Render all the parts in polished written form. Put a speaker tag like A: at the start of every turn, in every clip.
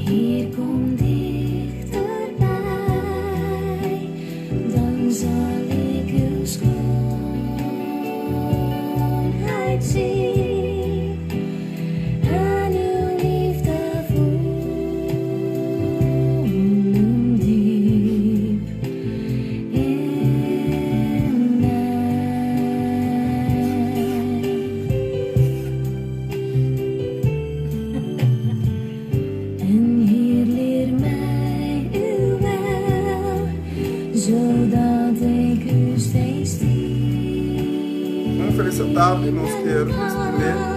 A: Heer kom dichterbij, dan zal ik uw schoonheid zien en uw liefde voelen diep in mij. En Heer leer mij uw wil, zodat ik u steeds
B: Un felis tardi nos
A: dienen
B: kier extende
A: kan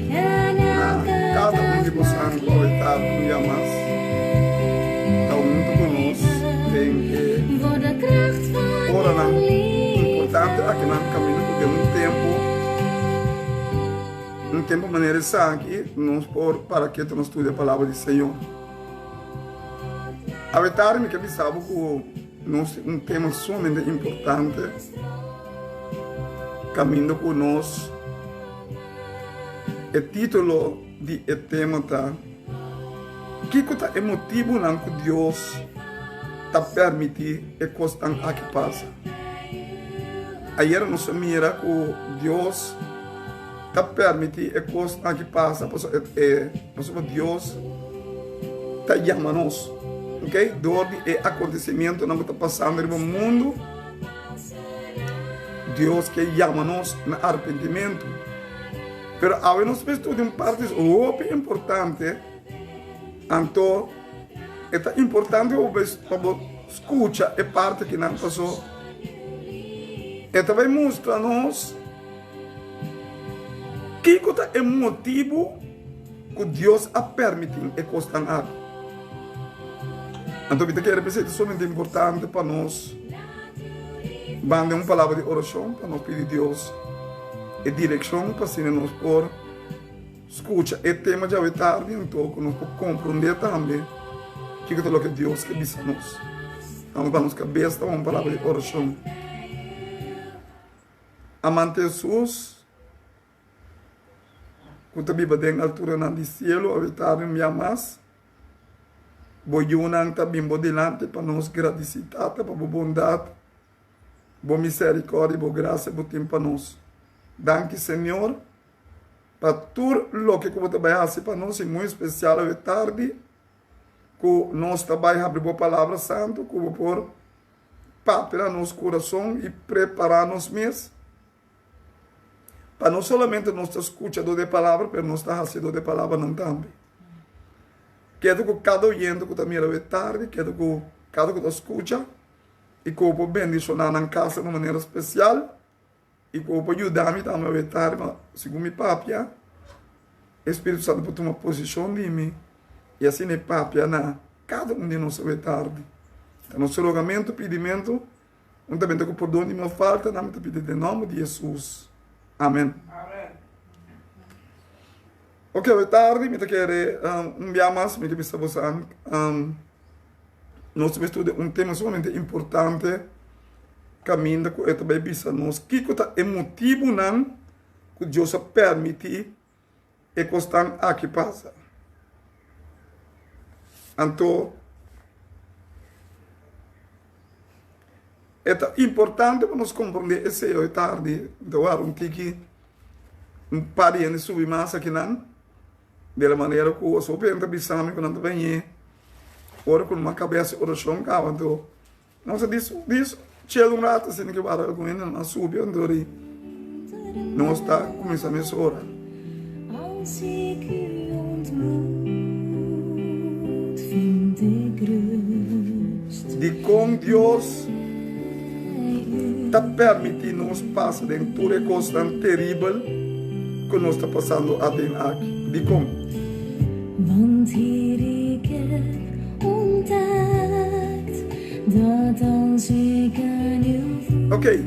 A: en
B: na
A: elke
B: cada un
A: dag
B: di bosan
A: mag
B: cu awe tardi un dia mas ta hunto cu nos den e
A: leven voor de kracht van
B: oranan
A: uw
B: importante
A: liefde.
B: akinan caminda cu den un tempo Un tempu manera esaki nos por para ketu nos studia palabra di Señor. Awe tardi mi ke bisa bo ku nos tin un tema sumamente importante kaminda ku nos e titulo di e tema ta Kiko ta e motibunan ku Dios ta permití e kosnan aki pasa? Ayera nos a mira ku Dios ta permití e kosnan aki pasa pasobra e pasobra Dios ta yama nos, ok, dor di e akontesimentonan ku ta pasando riba mundu, Dios ke yama nos na arepentimentu. Pero awe nos mester studia un parti hopi importante, anto e ta importante pa bo skucha e parti akinan paso e ta bai mustra nos kiko ta e motibu ku Dios a permití e kosnan aki. Anto mi ta kere p'esei ta sumamente importante pa nos banda un palabra di orashon pa nos pidi Dios e direkshon pa asina nos por skucha e tema djawe tardi anto ku nos por komprondé tambe kiko ta loke Dios ke bisa nos. Vamos pa nos kabes ta un palabra di orashon. Amante Hesus ku ta biba den alturanan di sielu awe tardi un bia mas bo yunan ta bin bo dilanti pa nos gradisí Tata pa bo bondat. Bo misericordia y bo gracia bo tin pa nos. Danki Señor pa tur loke cu bo ta bay haci pa nos y muy especial awe tardi cu nos ta bay habri bo palabra santo cu bo por papia na nos curason y prepara nos mes pa no solamente nos ta scuchador di e palabra pero nos ta hacidor di e palabranan tambe. Keda cu cada oyente cu ta mira awe tardi, keda cu cada cu ta scucha. I ku bo por bendishoná nan kasa na un manera spesial i ku bo por yuda mi tambe awe tardi pa segun mi papia e Spiritu Santu por tuma posishon di mi i asina e papia na kada un di nos awe tardi. Ta nos rogamentu, pidimentu, huntamente ku pordon di nos faltanan mi ta pidi den nòmber di Hesus. Amen. Ok, awe tardi mi ta kere un bia mas mi ke bisa boso. Nos ta bai studia un tema sumamente importante kaminda ku e ta bai bisa nos kiko ta e motibunan ku Dios a permití e kosnan aki pasa. Anto e ta importante pa nos komprondé esei hoy tardi. Mi ta wak un tiki un par di hende subi mas akinan. Di la manera ku hopi hende ta bisa mi ku nan ta bañ'é ora ku nan kaba hasi orashon kaba anto nos a dis dis chel un rato asina ke wara algun hende nan a subi anto di nos ta kuminsá mesora.
A: Als ik u ontmoet, vind ik rust.
B: Dikon Dios ta permití nos pasa den tur e kosnan teribel ku nos ta pasando aden aki? Dikon?
A: Want Heer ik heb ontdekt dat als ik aan uw voeten
B: Oké,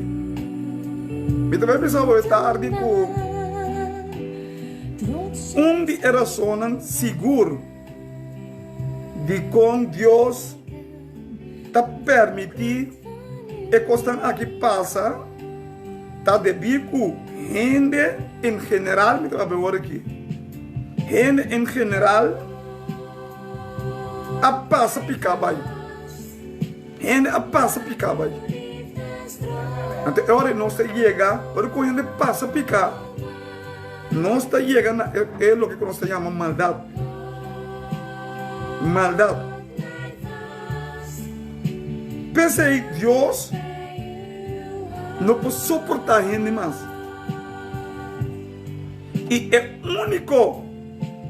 B: mi ta bai bisa bo e tardi ku un di e rasonnan sigur dikon Dios ta permití e kosnan aki pasa ta debí ku hende en general, mi ta papia awor aki, hende en general. A pasa piká bai. Hende a pasa piká bai. Anto e ora nos ta yega, ora ku hende pasa piká, nos ta yega na e loke ku nos ta yama maldat. Maldat. P'esei Dios no por soportá hende mas. I e úniko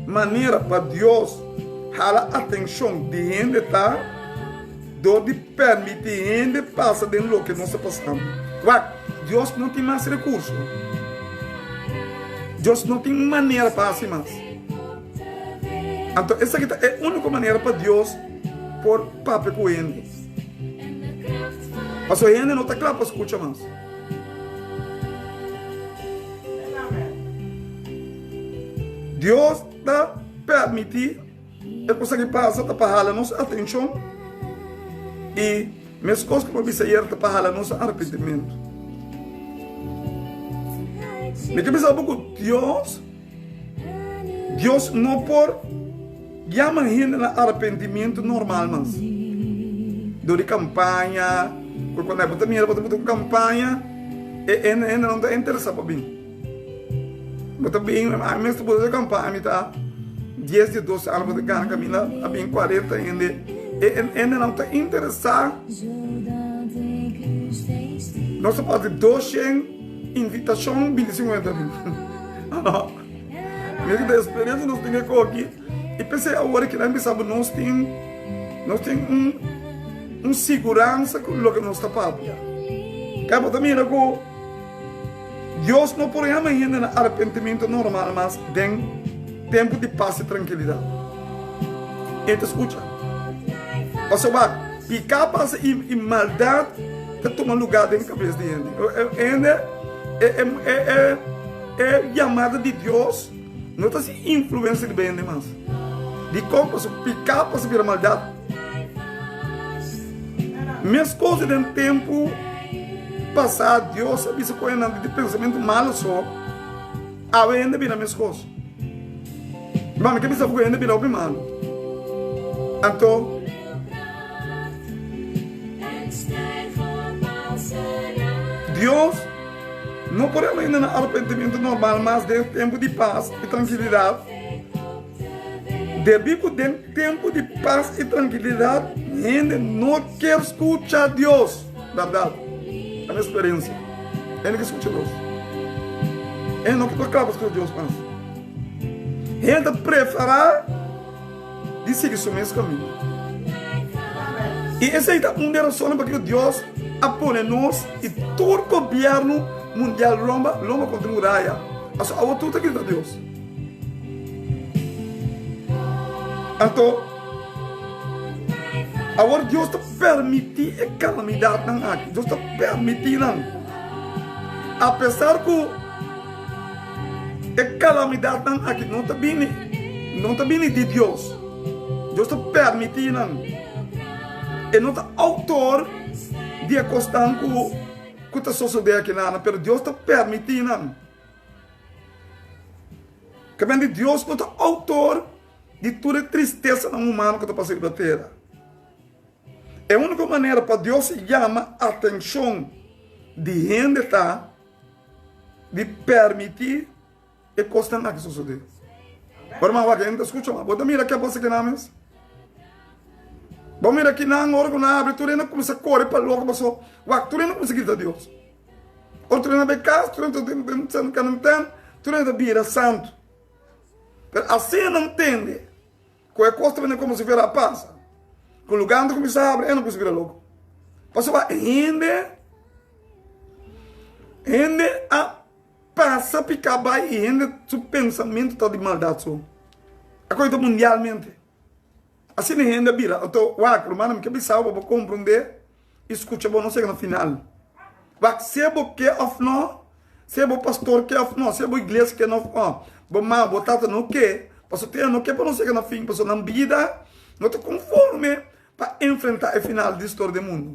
B: manera pa Dios hala atenshon di hende ta dor di permití hende pasa den loke nos ta pasando. Wak, Dios no tin mas rekurso. Dios no tin manera pa hasi mas. Anto esaki ta e úniko manera pa Dios por papia ku hende. Pasobra hende no ta kla pa skucha mas. Dios ta permití e cosa ki pasa ta pa hala nos atenshon i meskos ku bo bisa ayer ta pa hala nos arepentimentu. Mi ta bisa bo ku Dios, Dios no por yama hende na arepentimentu normal mas. Dor di kampaña, ku kuando bo ta mira bo ta pone un kampaña e hende no ta interesá pa bin. Bo ta bin, ami mes ta pone kampaña mi ta dies di dos aña bo ta gana kaminda a bin kuarenta hende. E hendenan ta interesá. Nos ta parti doshen invitashon binti sinkuenta bin. Mira ki eksperensia nos tin aki. I p'esei awor ki nan bisa bo nos tin nos tin un un siguransa ku loke nos ta papia. Kaya bo ta mira ku Dios no por yama hende na arepentimentu normal mas den tempu di pas i trankilidat. E ta skucha. Pasobra piká pasa i i maldat ta tuma lugá den kabes di hende. Hende e e e e yamada di Dios No ta sin influensia riba hende mas. Dikon? Pasobra piká pasa bira maldat. Meskos di den tempu pasá Dios a bisa ku hendenan di pensamentu malu so, awe hende bira meskos. Ma mi ke bisa ku hende bira hopi malu. Anto. Dios. No por haba hende na arepentimentu normal mas den tempu di pas i trankilidat. Debí ku den tempu di pas i trankilidat hende no kier skucha Dios. Bèrdat, ta mi eksperensia. Hende ke skucha Dios. Hende no ta kla pa skucha Dios mas. Hende ta preferá di sigui su mes kaminda. I esei ta un di e rasonnan pakiko Dios a pone nos i tur gobièrnu mundial lomba lomba kontra muraya. Pasobra awor tur ta grita Dios. Anto, awor Dios ta permití e kalamidatnan aki. Dios ta permití nan. Apesar ku. E kalamidatnan aki no ta bini, no ta bini di Dios. Dios ta permití nan. E no ta outor di e kosnan ku ku ta sosodé akinan, pero Dios ta permití nan. Kamente Dios no ta outor di tur e tristesanan humano ku ta pasa riba tera. E úniko manera pa Dios yama atenshon di hende ta di permití e kosnan aki sosodé. Ora mi wak hende ta skucha ma bo ta mira ke a pasa kinan mes. Bo mira kinan ora ku nan abri tur hende a kuminsá kore pa loko paso wak tur hende a kuminsá grita Dios. Ora tur hende a bai kas tur hende ta den karantèn tur hende ta bira santu. Pero asina nan tende ku e kos ta bini komo si fuera a pasa ku lugar nan ta kuminsá abri hende a kuminsá bira loko. Pasobra hende. Hende a pasa piká bai i hende su pensamentu ta di maldat so. A koe ta mundialmente. Asina hende a bira. Anto, wak, rumannan, mi ke bisa bo pa bo komprondé i skucha bo no sega na final. Wak, sea bo ke òf no, sea bo pastor ke òf no, sea bo iglesia ke òf no, bo mama, bo tata no ke, pasobra te no ke pa no sega na fin, pasobra nan bida no ta konforme pa enfrentá e final di storia di mundu.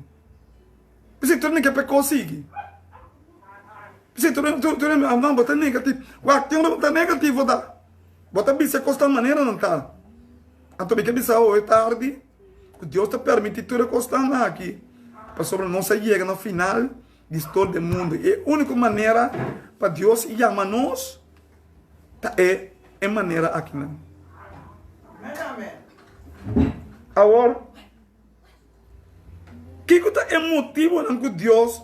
B: P'esei tur hende ke pekó sigui. P'esei tur tur hende, no, bo ta negativo. Wak, tin ora bo ta negativo ta. Bo ta bisa e kos ta manera nan ta. Anto mi ke bisa awe tardi. ku Dios ta permití tur e kosnan aki pasobra nos a yega na final di storia di mundu. E úniko manera pa Dios yama nos ta e e manera akinan. Awor, kiko ta e motibunan ku Dios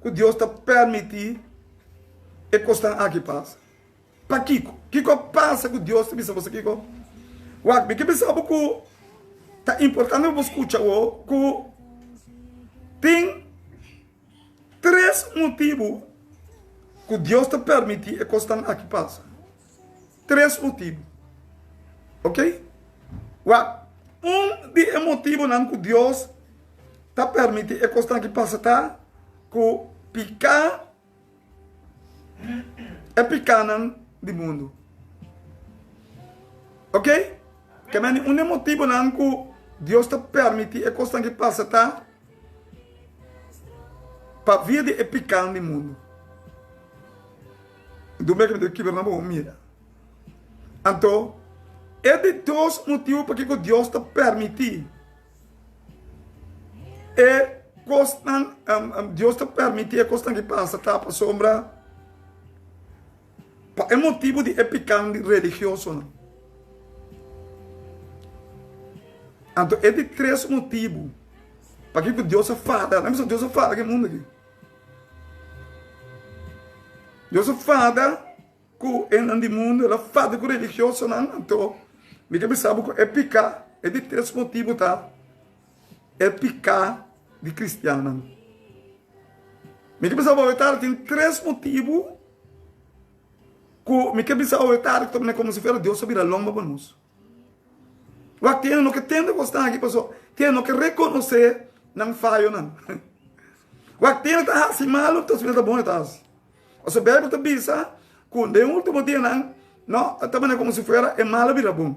B: ku Dios ta permití e kosnan aki pasa? Pakiko? Kiko a pasa ku Dios ta bisa boso kiko? Wak, mi ke bisa bo ku ta importante pa bo skucha awor ku tin tres motibu ku Dios ta permití e kosnan aki pasa. Tres motibu. Ok? Wak, un di e motibunan ku Dios ta permití e kosnan aki pasa ta ku piká E pikánan di mundu. Ok? Ke meni un di e motibunan ku Dios ta permití e kosnan ki pasa ta pa via di e pikánan di mundu. Dun bek mi ta kibra nan pa bo mira. Anto, e di dos motibu pakiko Dios ta permití E kosnan, Dios ta permití e kosnan ki pasa ta pasobra pa e motibu di e pikan di religiosonan. Anto e di tres motibu pakiko Dios a fada, nan bisa Dios a fada ku e mundu aki. Dios a fada Ku hendenan di mundu, el a fada ku religiosonan. Anto, mi ke bisa bo ku e piká, e di tres motibu ta e piká di kristiannan. Mi ke bisa bo awe tin tres motibu ku mi ke bisa awe tardi ku ta pone komo si fuera Dios a bira lomba pa nos. Wak tin hende no ke tende kos tan aki paso tin hende no ke rekonosé nan fayonan. Wak tin hende ta hasi malu, ta ta bon e ta hasi. Pasobra Beibel ta bisa ku den último dianan no ta manera komo si fuera e mal a bira bon.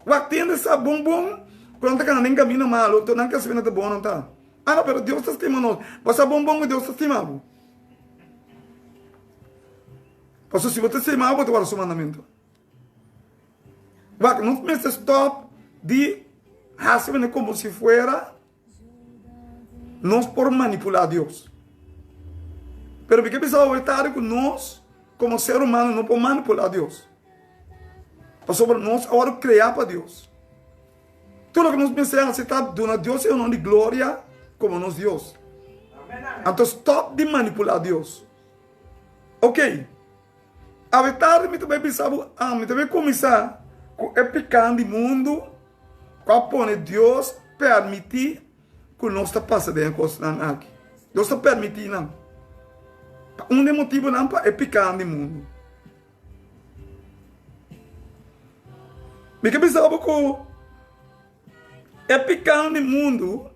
B: Wak tin hende sa bon bon ku nan ta kana den kaminda malu, anto nan kere sabi nan ta bon o nan ta. Ah no, pero Dios ta stima nos. Bo sa bon bon ku Dios ta stima bo. Pasobra si bo ta stima bo, bo ta warda su mandamentu. Wak, nos mester stòp di hasi manera komo si fuera Nos por manipulá Dios. Pero mi ke bisa awe tardi ku nos komo ser humano no por manipulá Dios. Pasobra nos a wòrdu kreá pa Dios. Tur loke nos mester hasi ta duna Dios e honor di gloria komo nos Dios. Anto stòp di manipulá Dios. Ok. Awe tardi mi ta bai bisa bo, mi ta bai kuminsá ku e pikan di mundu ku a pone Dios permití ku nos ta pasa den e kosnan aki. Dios ta permití nan. Ta un di e motibunan pa e pikan di mundu. Mi ke bisa bo ku e pikan di mundu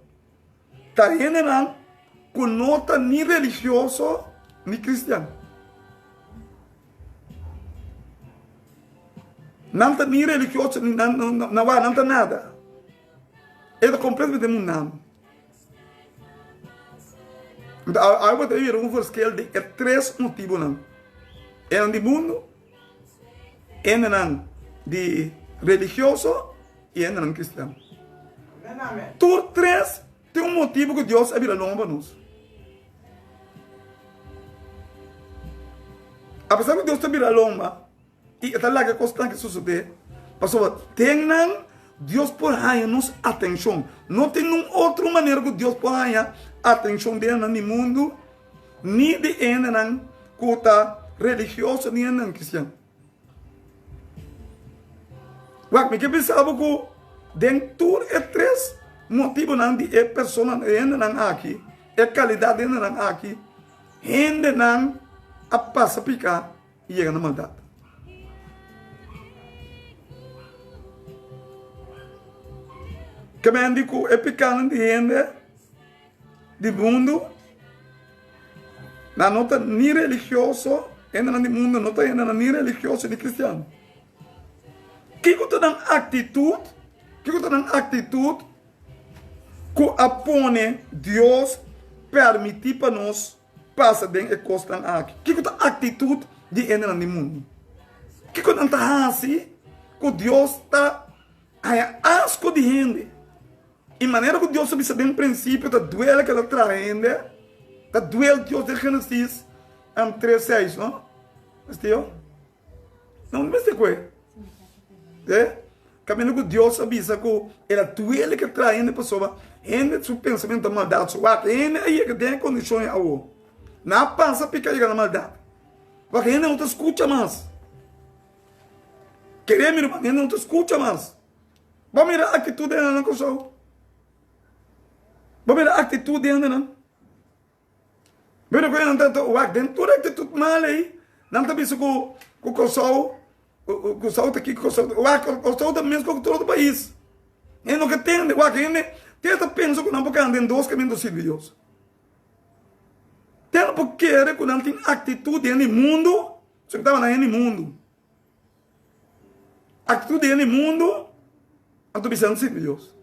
B: Ta hendenan ku no ta ni religioso ni kristian. Nan ta ni religioso ni nan nan wak nan ta nada. E ta kompletamente mundano. Enton awe bo ta mira un verschil di e tres motibunan. Enan di mundu, hendenan di religioso i hendenan kristian. Tur tres tin un motibu ku Dios a bira lomba pa nos. Apesar ku Dios ta bira lomba i e ta laga e kosnan aki sosodé, pasobra den nan Dios por haña nos atenshon. No tin nun otro manera ku Dios por haña atenshon di hendenan di mundu, ni di hendenan ku ta religioso ni hendenan kristian. Wak, mi ke bisa bo ku den tur e tres motibunan di e personanan, e hendenan aki, e kalidat di hendenan aki, hendenan a pasa piká i yega na maldat. Ke men di ku e pikánan di hende di mundu Nan no ta ni religioso, hendenan di mundo no ta hendenan ni religioso ni cristiano. Kiko ta nan actitud? Kiko ta nan actitud ku a pone Dios permiti pa nos pasa den e kosnan aki? Kiko ta actitud di hendenan di mundo? Kiko nan ta hasi ku Dios ta haña asko di hende? I manera ku Dios a bisa den prinsipio ta duel ku el a traha hende, ta duel Dios den Genesis 3, 6, no? Mester No, no mester kue. Eh? Kaminda ku Dios a bisa ku el a duele ku el traha hende pasobra hende su pensamentu ta maldat. So wak hende a yega den e kondishon ei awor. Nan a pasa pika yega na maldat. Wak hende no ta skucha mas. Kere mi ruman, hende no ta skucha mas. Bo mira aktitut di hendenan Kòrsou. Bo mira aktitut di hendenan. Mira ku nan ta wak den tur aktitut mal ei, nan ta bisa ku ku Kòrsou, Kòrsou ta kiko, Kòrsou ta wak Kòrsou ta mes ku tur otro pais. Hende no ke tende, wak hende te ta pensa ku nan por kanta den dos kaminda sirbi Dios. Te no por kere ku nan tin aktitut den di mundu, so ku tabata den di mundu. Actitud di hende mundo, anto bisa nan sirbi Dios.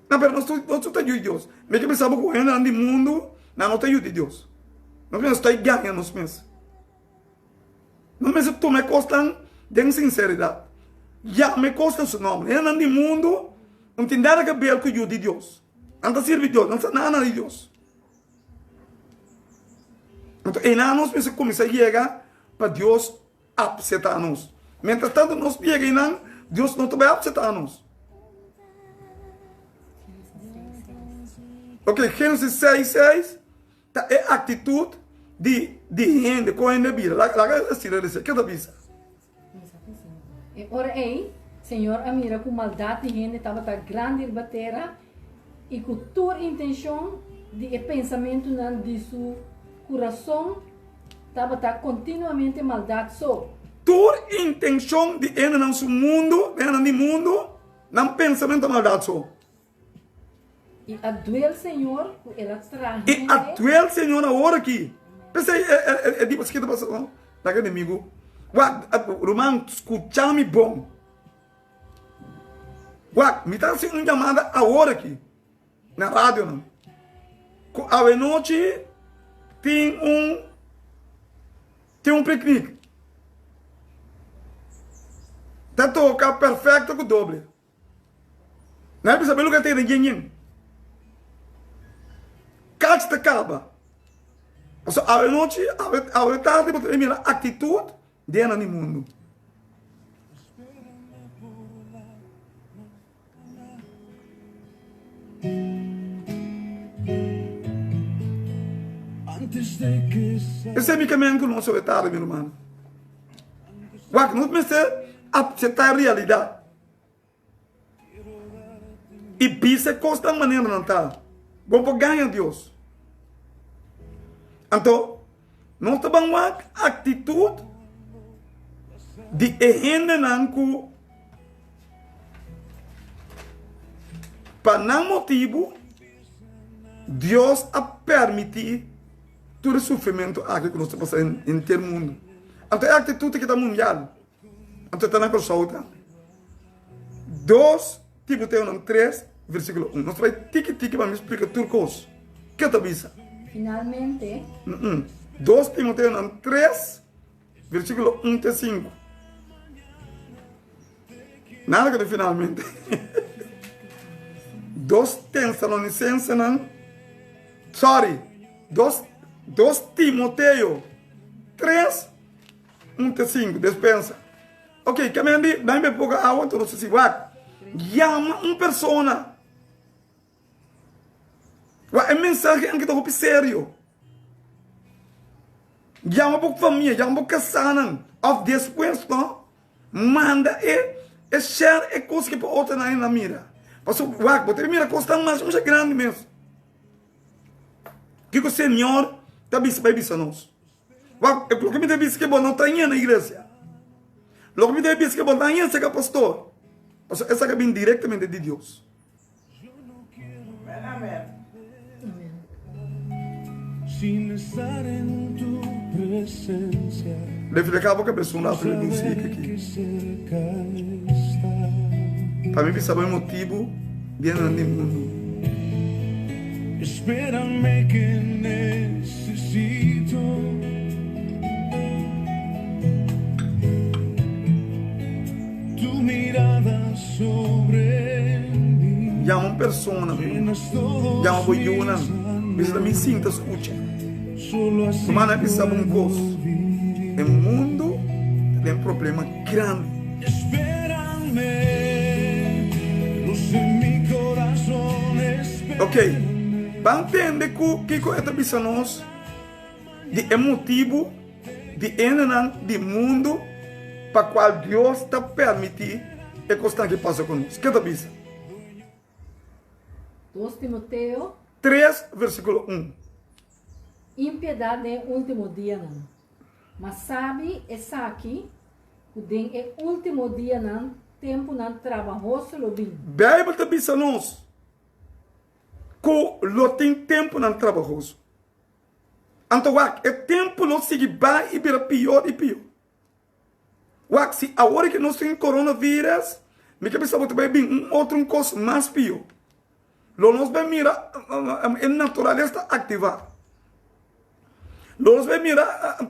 B: Na pero nos nos ta yu di Dios. Mi ke bisa bo ku hendenan di mundo nan no ta yu di Dios. Nos mes ta gaña nos mes. Nos mester tuma e kosnan den sinseridat. Yama e kos na su nomber. Hendenan di mundo no tin nada ke ber ku yu di Dios. Nan ta sirbi Dios, nan sa nada di Dios. Anto einan nos mester kuminsá yega pa Dios apsetá nos. Mientras tanto nos yega einan, Dios no ta bai apsetá nos. Ok, Génesis 6, 6 ta e aktitut di di hende, kon hende bira. Laga laga asina resa, ke ta bisa?
C: E ora ei, Señor a mira ku maldat di hende tabata grandi riba tera i ku tur intenshon di e pensamentunan di su kurason tabata kontinuamente maldat so.
B: Tur intenshon di hendenan su mundu, di hendenan di mundu, nan pensamentu ta maldat so.
C: I a duel Señor ku el a traha hende.
B: I a duel Señor awor aki. P'esei e di paskita pasa no laga enemigu. Wak, ruman, skucha mi bon. Wak, mi ta hasi un yamada awor aki na radionan ku awenochi tin un tin un piknik. Ta toka perfekto ku doble. Nan bisa bel lugar ta yen yen. Kach ta kaba. Paso awe nochi, awe, awe tardi bo ta mira actitud di nan di mundo. Esei mi ke men ku nos awe tardi, mi ruman. Wak, nos mester acepta e realidad. I bisa e kosnan manera nan ta. Bo por gaña Dios. Anto, nos ta ban wak aktitut di e hendenan ku pa nan motibu Dios a permití tur e sufrimentu aki ku nos ta pasa den henter mundu. Anto e aktitut aki ta mundial. Anto ta na Kòrsou tambe. Dos Timoteonan tres, versíkulo un. Nos ta bai tiki tiki pa mi splika tur kos. Ke ta bisa?
C: Finalmente.
B: Dos Timoteonan tres, versíkulo un te sinku. Nada ku ta finalmente. Dos Tesalonisensenan, sorry, dos, dos Timoteo tres. Un te sinku, despensa. Ok, ke men di, dame bebe poko awa, anto nos ta si, wak, yama un persona. Wak, e mensahe anke ta hopi serio. Yama bo famia, yama bo kasanan, of despues, no, manda e, e share e kos ke pa otronan e na mira. Pasobra, wak, bo ta mira kosnan mas masha grandi mes. Kiko Señor ta bisa bai bisa nos? Wak, loke mi ta bisa ke bo no ta ña na iglesia. Loke mi ta bisa ke bo ta ña seka pastor. Pasobra esaki a bin direktamente di Dios. Reflehá bo kabes un rato den musika aki. Pa mi bisa bo e motibu di e nan di mundu. Yama un persona, mi ruman. Yama bo yunan. Bisa ta mi sinta skucha. Ruman, a bisa bo un kos. E mundu ta den problema grandi. Ok, ban tende ku kiko e ta bisa nos di e motibu di hendenan di mundu pa kual Dios ta permití e kosnan ki pasa ku nos. Ke ta bisa?
C: Dos Timoteo.
B: Tres, versíkulo un.
C: Impiedat den e último dianan. Ma sabi esaki, ku den e último dianan tempunan trabahoso lo bin.
B: Beibel ta bisa nos ku lo tin tempunan trabahoso. Anto wak, e tempu lo sigui bai i bira pior i pior. Wak, si awor ke nos tin coronavirus, mi ke bisa bo ta bai bin un otro un kos mas pior. Lo nos bai mira e naturalesa ta aktivá. Lo nos bai mira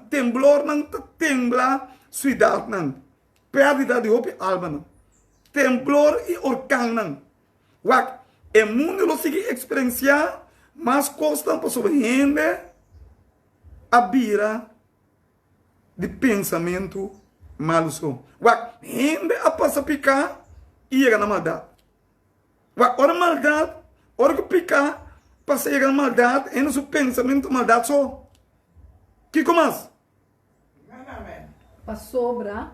B: temblornan ta tembla siudatnan, pèrdida di hopi almanan, temblor i orkannan. Wak, e mundu lo sigui eksperensiá mas kosnan pasobra hende a bira di pensamentu malu so. Wak, hende a pasa piká i yega na maldat. Wak, ora maldat, ora ku piká pasa yega na maldat, hende su pensamentu maldat so. Kiko mas?
C: Pasobra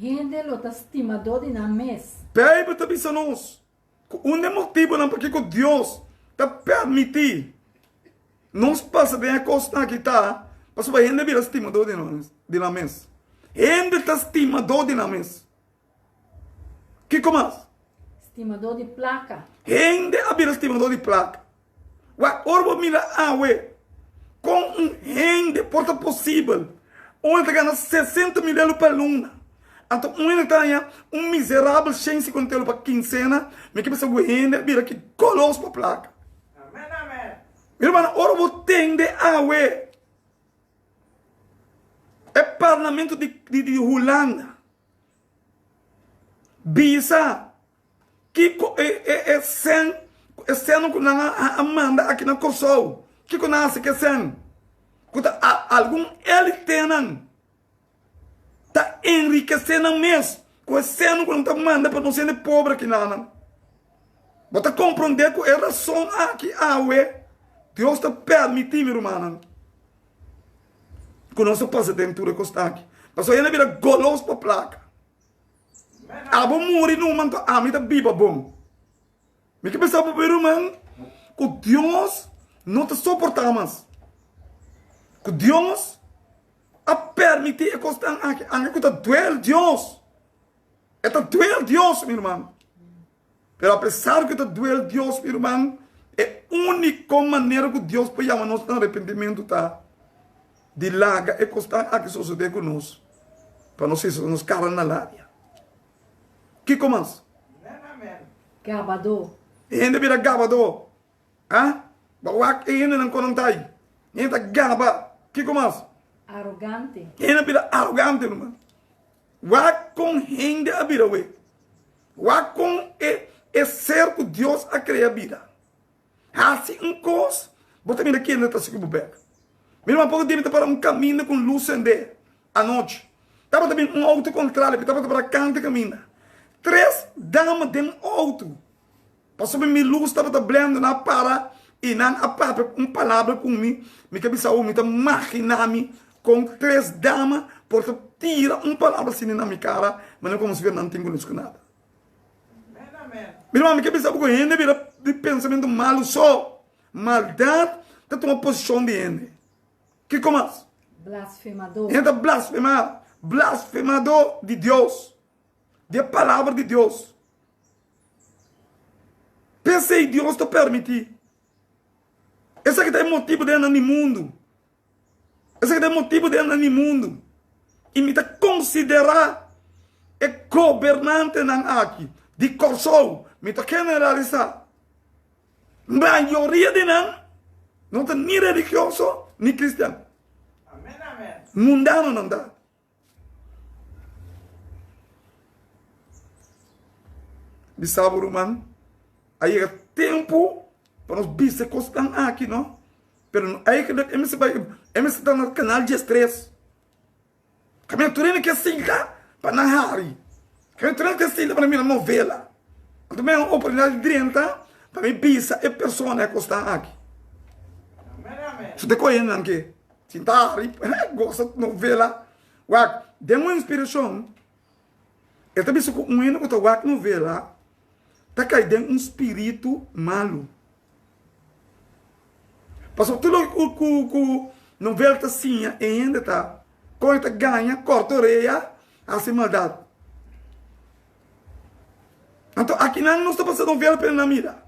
C: hende lo ta stimadó di nan mes.
B: Beibel ta bisa nos ku un di e motibunan pakiko Dios ta permití nos pasa den e kosnan aki ta pasobra hende bira stimadó di nan mes. Hende ta stimadó di nan mes. Kiko mas?
C: Stimadó di plaka.
B: Hende a bira stimadó di plaka. Wak, ora bo mira awe, kon un hende por ta posibel un hende ta gana sesenta mil elo pa luna, anto un hende ta haña un miserabel shen sikuenta elo pa kinsena, mi ke bisa ku hende a bira ki golos pa plaka. Mi hermano, ora bo tende awe e parlamento di di Hulanda bisa Kiko e e e sèn e sènnan ku nan a a manda aki na Kòrsou? Kiko nan a hasi ku e sèn? Ku ta a algun élitenan ta enrikesé nan mes ku e sènnan ku nan ta manda pa nos hende pober aki nan. Bo ta komprondé ku e rason aki awe Dios ta pèrmití, mi rumannan, ku nos ta pasa den tur e kos aki. Pasobra hende a bira golos pa plaka. Abo muri numa anto ami ta biba bon. Mi ke pensa bo ruman ku Dios no ta soporta mas. Ku Dios a permiti e kosnan aki. Anke ku ta duel Dios. E ta duel Dios mi ruman. Pero apesar ku ta duel Dios mi ruman, e úniko manera ku Dios por yama nos na arepentimentu ta di laga e kosnan aki sosodé ku nos pa nos hisa nos kara na laria. Kiko mas?
C: Gabadó.
B: E hende bira gabadó. Ha? Bo wak e hendenan kon nan ta ai. E hende ta gaba. Kiko mas?
C: Arogante.
B: E hende bira arogante ruman. Wak kon hende a bira awe. Wak kon e e ser ku Dios a krea bira. Hasi un kos, bo ta mira kende ta sigui bo bek. Mi ruman poko dia mi ta para un kaminda ku un lus sende anochi. Tabata bin un outo kontrali, mi tabata para kanta kaminda. Tres dama den outo. Pasobra mi lus tabata blendo, nan a para i nan a papia un palabra ku mi. Mi ta bisa awo, mi ta maginá mi kon tres dama por ta tira un palabra asina na mi kara, manera komo si nan tin konos ku nada. Mi ruman, mi ke bisa bo ku hende bira di pensamentu malu so. Maldat ta tuma posishon di hende. Kiko mas?
C: Blasfemadó.
B: Hende ta blasfemá, blasfemadó di Dios, di e palabra di Dios. P'esei Dios ta permití. Esaki ta e motibu den nan di mundu. Esaki ta e motibu den nan di mundu. I mi ta konsiderá e gobernantenan aki di Kòrsou, mi ta generalisá, mayoria di nan no ta ni religioso ni kristian. Mundano nan ta. Bisa bo ruman. A yega tempu pa nos bisa e kosnan aki no. Pero eigenlijk e mester bai e mester ta na kanal diestres. Kaminda tur hende ke sinta pa nan hari. Kaminda tur hende ke sinta pa nan mira novela. Anto mi a un oportunidat di drenta pa mi bisa e persona e kosnan aki. So te kohe nan ke sinta hari gosa novela. Wak den un inspirashon e ta bisa ku un hende ku ta wak novela ta kai den un spiritu malu. Pasobra tur loke ku ku ku novel ta siña e hende ta kon e ta gaña, kòrta orea, hasi maldat. Anto akinan nos ta pasa novel pa nan mira.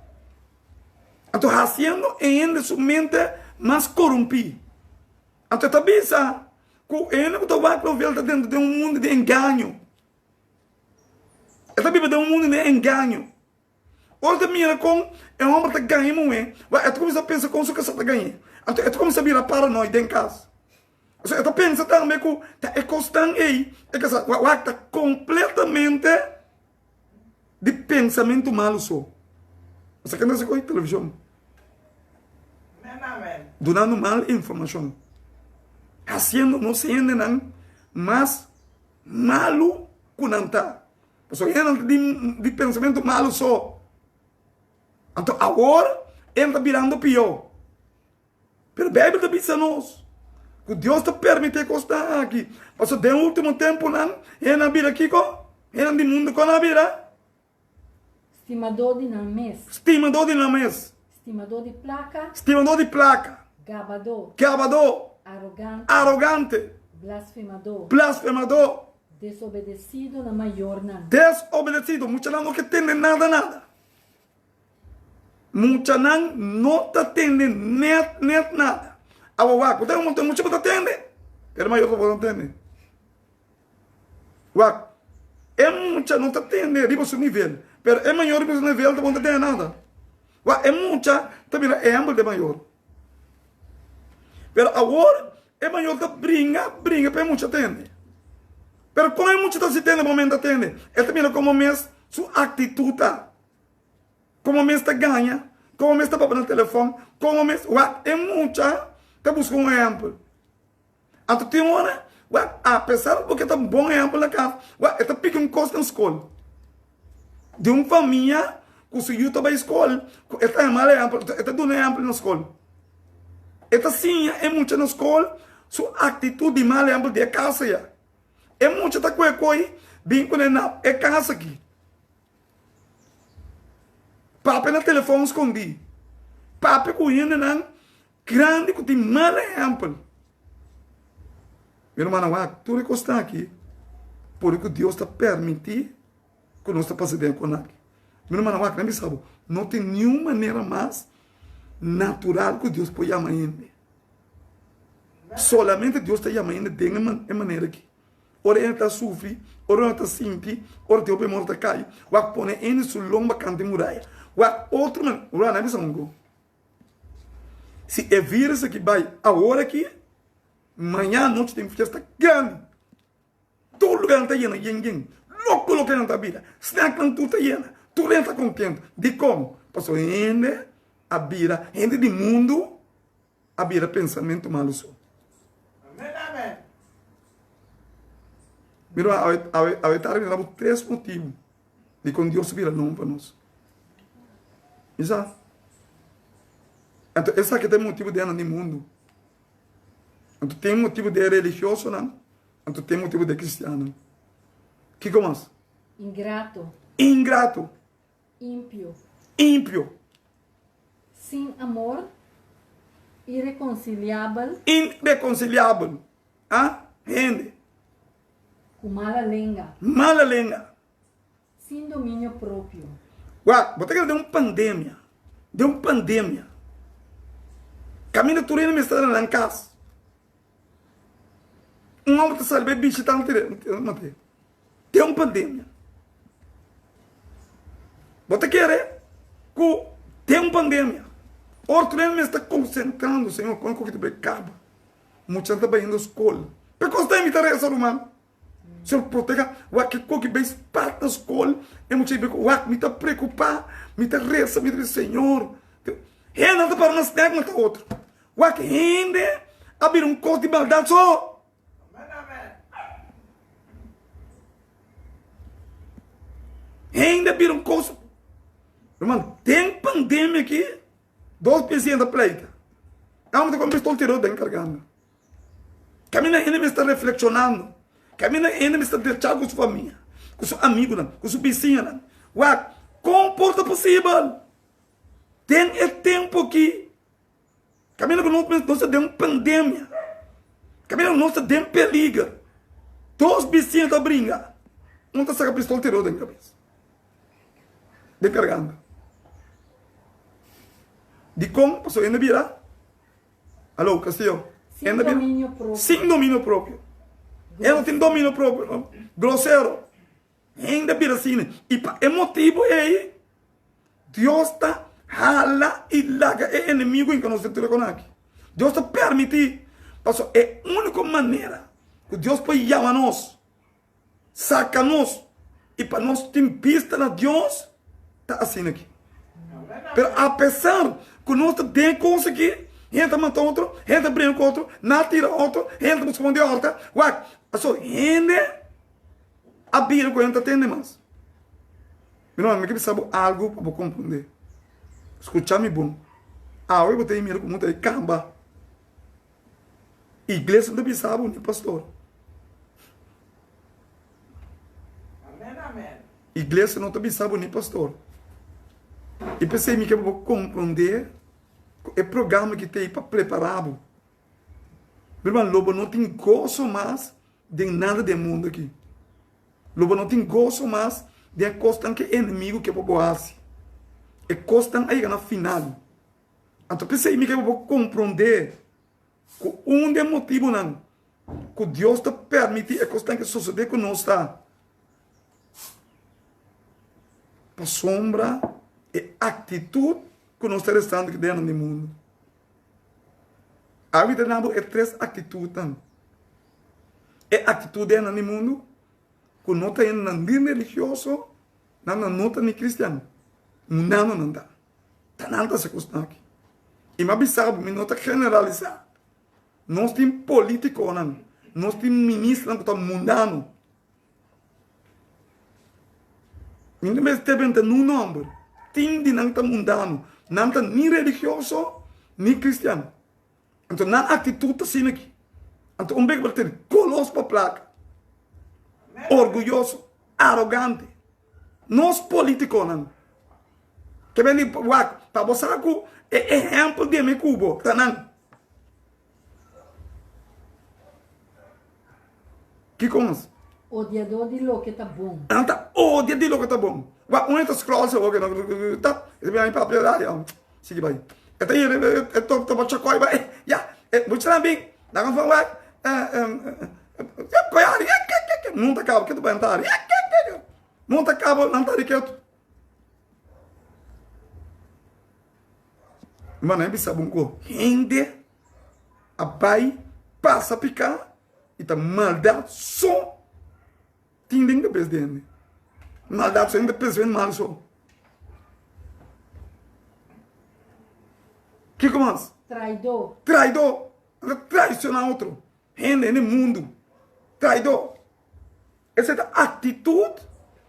B: Anto hasiendo e hende su mente mas korumpí. Anto e ta bisa ku e hende ku ta wak novel ta dentro den un mundu di engaño. E ta biba den un mundu di engaño. Ora ta mira kon e homber ta gaña e muhé, wak e ta kuminsá pensa kon su kasá ta gañ'é. Anto e ta kuminsá bira paranoid den kas. Pasobra e ta pensa tambe ku ta e kosnan ei e kasá. Wak ta kompletamente di pensamentu malu so. Bo sa kende sa koe televishon? Dunando mal informashon. Hasiendo nos hendenan mas malu ku nan ta. Pasobra hende ta di pensamentu malu so. Anto awor hende ta birando pió. Pero Beibel ta bisa nos ku Dios ta permití e kosnan aki. Pasobra den último tempunan hende a bira kiko? Hende di mundu kon a bira?
C: Stimadó di nan mes.
B: Stimadó di nan mes.
C: Stimadó di plaka.
B: Stimadó di plaka.
C: Gabadó.
B: Gabadó.
C: Arogante.
B: Arogante.
C: Blasfemadó.
B: Blasfemadó.
C: Desobedesido na mayornan.
B: Desobedesido, muchanan no ke tende nada nada. Muchanan no ta tende net net nada. Awa wak, bo ta un monton mucha bo ta tende, pero mayor bo no tende. Wak, e mucha no ta tende riba su nivel, pero e mayor riba su nivel ta bo no ta tende nada. Wak, e mucha ta bira ehempel di e mayor. Pero awor e mayor ta bringa, bringa pa e mucha tende. Pero kon e mucha ta si tende momento a tende? E ta mira komo mes su actitud ta. Komo mes ta gaña, komo mes ta papia na telefon, komo mes, wak, e mucha ta buska un ehempel. Anto tin ora, wak, apesar ku e ta un bon ehempel na kas, wak, e ta piki un kos na skol. Di un famia ku su yu ta bai skol, ku e ta mal ehempel, e ta duna ehempel na skol. E ta siña e mucha na skol su aktitut di mal ehempel di e kas ya. E mucha ta kue koi bin kuné na e kas aki. Papia na telefon skondí. Papia ku hendenan Grandi ku tin mal ehèmpel. Mi rumannan, wak tur e kosnan aki pone ku Dios ta permití ku nos ta pasa den e kon aki. Mi rumannan, wak, nan bisa bo, no tin niun manera mas natural ku Dios por yama hende. Solamente Dios ta yama hende den e manera aki. Ora hende ta sufri, ora hende ta sinti, ora tin hopi amor ta kai, wak pone hende su lomba kanta e muraya. Wak otro manera, rumannan, nan bisa un ku. Si e virus aki bai awor aki, maña anochi tin fiesta grandi. Tur lugar ta yena yen yen. Loko loke nan ta bira. Snacknan tur ta yena. Tur hende ta kontento. Dikon? Pasobra hende a bira, hende di mundu a bira pensamentu malu so. Mira, awe, awe, awe tardi mi ta dabo tres motibu dikon Dios a bira lon pa nos. Mi sa. Anto esaki ta e motibu di nan di mundu. Anto tin motibu di e religiosonan, anto tin motibu di e kristiannan. Kiko mas?
C: Ingrato.
B: Ingrato.
C: Impio.
B: Impio.
C: Sin amor, irekonsiliabel.
B: Irekonsiliabel. Ah, hende.
C: Ku mala lenga.
B: Mala lenga.
C: Sin dominio propio.
B: Wak, bo ta kere den un pandemia, den un pandemia. Kaminda tur hende mester ta na nan kas. Un hòmber ta sali bai bishita nan tire, mate. Den un pandemia. Bo ta kere ku den un pandemia, ora tur hende mester ta konsentrando, Señor, kon ku ta bai kaba? Muchanan ta bayendo skol. Pe kos ta mi ta resa, ruman. Señor protega wak ke koki bay spat na skol e mucha bay wak mi ta preocupa mi ta reza mi ta bisa Señor hende ta para na snack mata otro wak hende a bira un kos di maldad so. Hende a bira un kos Herman den pandemia aki dos presidente a pleita amo ta con pistol tiro den cargando. Kaminda hende mester ta reflekshonando, kaminda hende mester ta drecha ku su famia, ku su amigunan, ku su bisiñanan. Wak, kon por ta posibel den e tempu aki, kaminda ku nos nos ta den un pandemia, kaminda ku nos ta den peliger, dos bisiña ta bringa, un ta saka pistol tira otro den kabes, den karganta. Dikon? Pasobra hende bira. Aló, Castillo.
C: Sin dominio propio.
B: Sin dominio propio. E no tin dominio propio, no. Grosero. Hende bira asina. I pa e motibu ei, Dios ta hala i laga e enemigo hinka nos den tur e kon aki. Dios ta permití, pasobra e úniko manera ku Dios por yama nos, Saca nos y pa nos tin bista na Dios ta asina aki. Pero apesar cu nos ta den cos aki, hende ta mata otro, hende ta bringa cu otro, na tira otro, hende ta busca pon di horta, wak, pasobra hende a bira cu hende ta tende mas. Mi ruman, mi ke bisa bo algo pa bo comprende. Scucha mi bon. Awe bo ta mira como ta e camba. Iglesia no ta bisa bo ni pastor. Iglesia no ta bisa bo ni pastor. I p'esei mi ke pa bo komprondé ku e programa ki t'ei pa prepará bo. Mi ruman, lo bo no tin goso mas den nada den mundu aki. Lo bo no tin goso mas den e kosnan ku e enemigu ke pa bo hasi. E kosnan a yega na final. Anto p'esei mi ke pa bo komprondé ku un di e motibunan ku Dios ta permití e kosnan ke sosodé ku nos ta pasobra e aktitut ku nos ta restando aki den di mundu. Awe ta duna bo e tres aktitutnan. E aktitut den di mundu ku no ta hende ni religioso, nan no ta ni kristian, mundano nan ta. Ta nan ta hasi kosnan aki. I mi a bisa bo, mi no ta generalisá. Nos tin politikonan, nos tin ministernan ku ta mundano. Mi no mester benta nun nòmber. Tin di nan ta mundano. Nan ta ni religioso ni kristian. Anto nan aktitut ta asina aki. Anto un bek bo ta tene golos pa plaka, orguyoso, arogante. Nos politikonan ke bini wak pa bo sa ku e ehèmpel di mi ku bo ta nan. Kiko mas?
C: Odiadó di loke ta bon.
B: Nan ta odia di loke ta bon. Wak un ta scroll se oke tap e ta bira mi papia radio. Sigui bai. E ta yere e to to chakoi bai. Ya, e muchanan bin. Nan van wak. Ya koi ari. Mun ta kaba ketu bai nan ta ari. Mun ta kaba nan ta ari ketu. Ma nan bisa bon ku hende a bai pasa piká i ta maldat so tin den kabes di hende. Maldat so, hende ta pensa mal so. Kiko mas?
C: Traidó.
B: Traidó. Nan ta traishoná otro. Hende den mundu. Traidó. Esei ta aktitut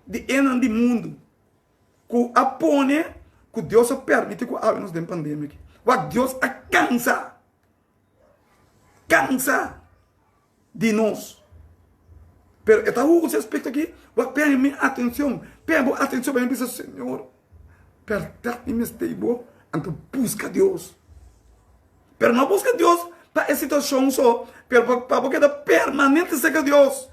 B: di enan di mundu. Ku a pone ku Dios a permiti ku awe nos den pandemia aki. Wak Dios a kansa. Kansa di nos. Pero e ta usa e aspekto aki, wak pega mi atencion, pega bo atencion pa mi bisa, Señor, berdad mi mester bo, anto busca Dios. Pero no busca Dios pa e situacion so, pero pa bo keda permanente cerca Dios.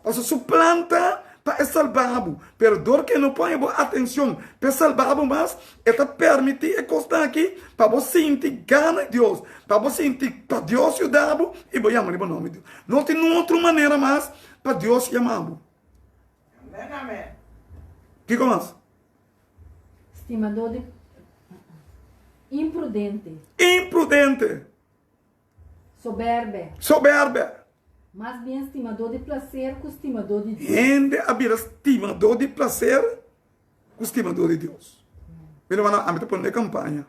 B: Pasobra su plan ta pa e salba bo, pero dor ku e no pone bo atencion pa e salba bo mas, e ta permiti e kosnan aki pa bo sinti gana di Dios, pa bo sinti pa Dios yuda bo i bo yama riba nomber di Dios. No tin otro manera mas pa Dios yama bo. Kiko mas?
C: Stimadó di imprudente.
B: Imprudente.
C: Soberbe.
B: Soberbe.
C: Mas bien stimadó di plaser ku stimadó di Dios.
B: Hende a bira stimadó di plaser ku stimadó di Dios. Mi rumannan, ami ta pone e kampaña,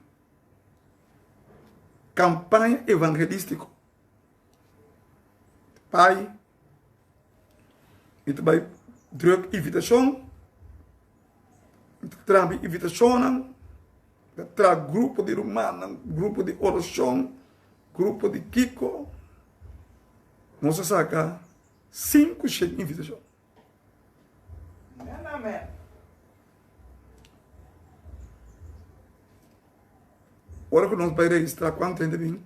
B: kampaña evangelístiko. Pai, mi ta bai druk invitashon, mi ta traha mi invitashonnan, mi ta traha grupo di rumannan, grupo di orashon, grupo di kiko. Nos a saka 500 invitashon. Ora ku nos bai registrá kuantu hende bin,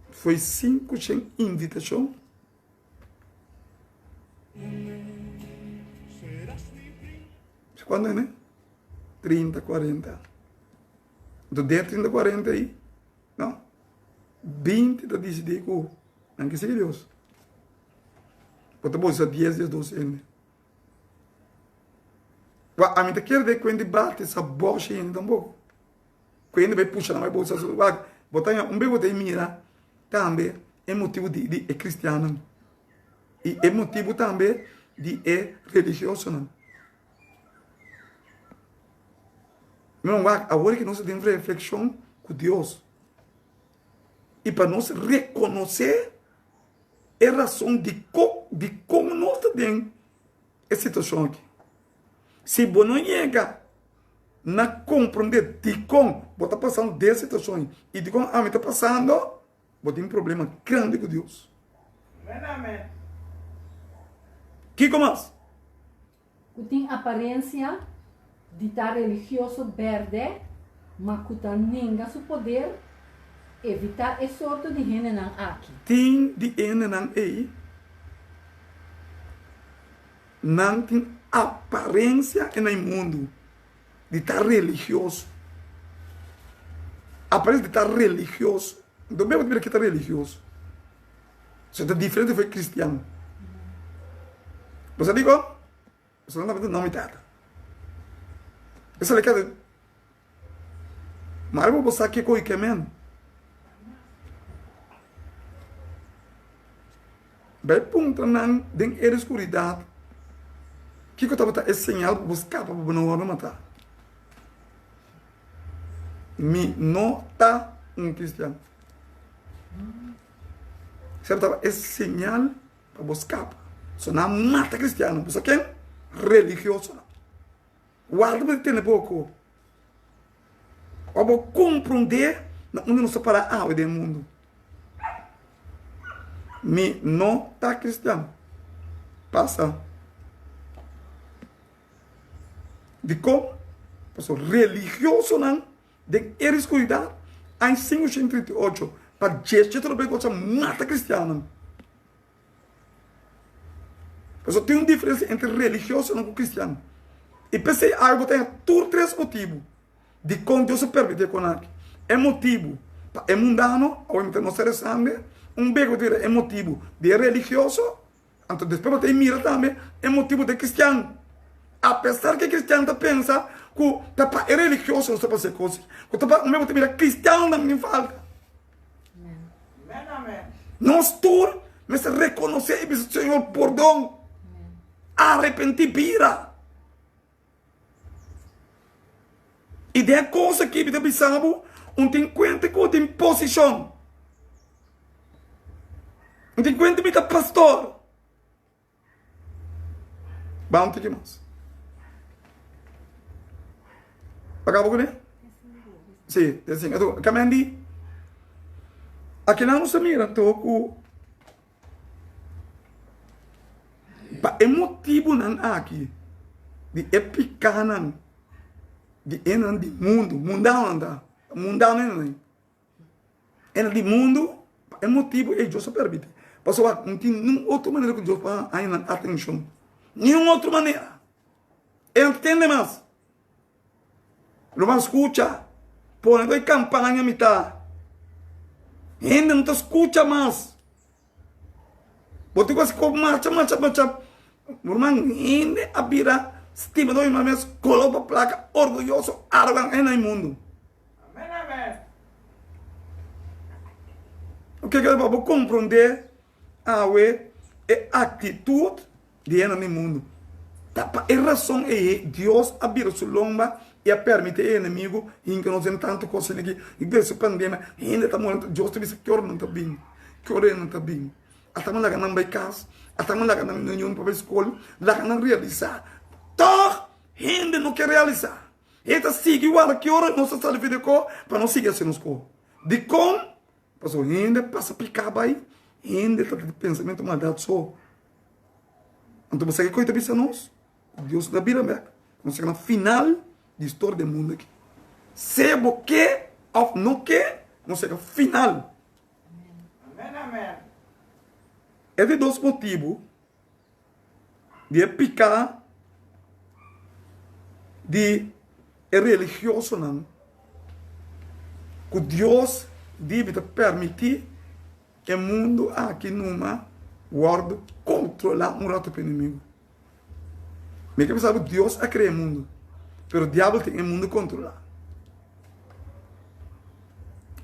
B: foi 500 invitashon. Kuantu hende? 30, 40. Anto den 30, 40 ei, no, 20 ta disidí ku nan ke sigui Dios. Bo ta bolsa dies, diesdos hende. Wak, ami ta kere den kuenta di bati sa bòshi hende tampoko. Ku hende bai pusha nan bai bolsa su. Wak, bo ta un bes bo ta mira tambe e motibu di di e kristiannan i e motibu tambe di e religiosonan. Mi wak, awor ke nos ta den reflekshon ku Dios i pa nos rekonosé e rason dikon dikon nos ta den e situashon aki. Si bo no yega na komprondé dikon bo ta pasando den e situashon i dikon ami ta pasando, bo tin problema grandi ku Dios. Kiko mas?
C: Ku tin aparensia di ta religioso bèrdè, ma ku ta nenga su poder, evitá e sorto di hendenan aki.
B: Tin di hendenan ei, nan tin aparensia en e mundu di ta religioso. Aparensia di ta religioso. Anto bo ta mira ke ta religioso. So ta diferente for e cristian. Bo sa dikon? Pasobra nan ta mete nomi tata. Esei le keda Mari bo bo sa kiko i ke men. Bai puntra nan den e oscuridat kiko tabata e señal pa bo skapa pa bo no wòrdu matá. Mi no ta un cristian. Esei tabata e señal pa bo skapa. So nan mata kristianonan. Bo sa ken? Religiosonan. Warda bo di tene poko. Pa bo komprondé na unda nos ta pará awe den mundu. Mi no ta kristian. Pasa. Dikon? Pasobra religiosonan Den e riskuridat, aña 538, pa djesha trope ku a mata kristiannan. Pasobra tin un diferensia entre religiosonan ku kristian. I p'esei awe bo ta haña tur tres motibu dikon Dios a permití e kon aki. E motibu pa e mundano, awe mi ta nos ta resande, un bes ku bo ta mira e motibu di e religioso, Anto despues bo ta e mira tambe e motibu di cristian. Apesar ku e cristian ta pensa ku ta pa e religioso nos ta pasa e kos, ku ta pa un bo ta mira cristiannan tin falta. Nos tur mester rekonosé i bisa Señor pordon, arepentí, bira. I den e kos aki mi ta bisa bo, un tin kuenta ku tin posishon. Un tin kuenta mi ta pastor. Ba un tiki mas. Acaba kuné? Sí, te sin. Atu, kamendi. Akinan nos ta mira anto ku Pa e motibunan aki di e pikanan di enan di mundu, mundanonan ta, mundano enan ei, enan di mundu, pa e motibu ei Dios a permiti. Pasobra no tin niun otro manera ku Dios por haña nan atenshon, niun otro manera. E no ta tende mas. Lo ban skucha. Pone bo e kampaña mitá. Hende no ta skucha mas. Bo tin ku hasi kos marcha, marcha, marcha. Ruman, hende a bira stimadó di nan mes, koló pa plaka, orguyoso, arogan ei na e mundu. Oke, pa bo komprondé. awe e aktitut di hende den mundu. Ta pa e rason ei Dios a bira su lomba i a permití e enemigu hinka nos den tantu kos aki. I den su pandemia hende ta muri, Dios ta bisa ki ora nan ta bin, ki ora nan ta bin. Ata mi laga nan bai kas, ata mi laga nan niñonan pa bai skol, laga nan realisá. Tòg hende no ke realisá. Hende ta sigui warda ki ora nos ta sali for di kò pa nos sigui hasi nos kò. Dikon? Pasobra hende pasa piká bai, hende ta den pensamentu maldat so. Anto bo sa kiko e ta bisa nos? Ku Dios ta bira bek. Nos ta na final di historia di e mundu aki. Sea bo ke òf no ke, nos ta na final. E di dos motibu di e piká di e religiosonan ku Dios dibi ta permití e mundu aki numa wòrdu kontrolá un ratu pa enemigu. Mi ke pensa ku Dios a krea e mundu, pero diabel tin e mundu kontrolá.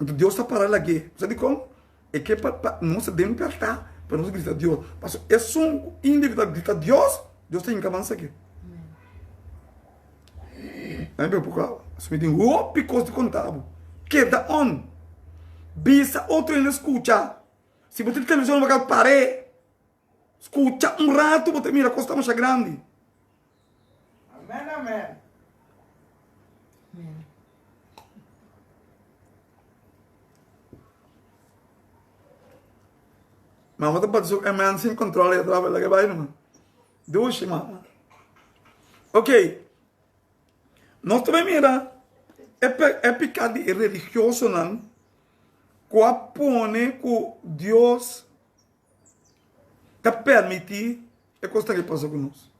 B: Anto Dios ta para lag'é. Sa dikon? E ke pa pa nos ta den pèrtá pa nos grita Dios. Pasobra esun ku inda ku ta grita Dios, Dios ta hinka mas aki. Ami bebe poko awa. Pasobra mi tin hopi kos di konta bo. Keda on. Bisa otro hende skucha. Si bo tin televishon bo ka par'é. Skucha un ratu bo ta mira kos ta masha grandi.
D: Amen amen.
B: Mama ta bati su amen sin control e atrás laga bai numa. Dushi mama. Ok. Nos ta mira e, e piká di e religiosonan ku a pone ku Dios ta permití e kos ta ke pasa ku nos.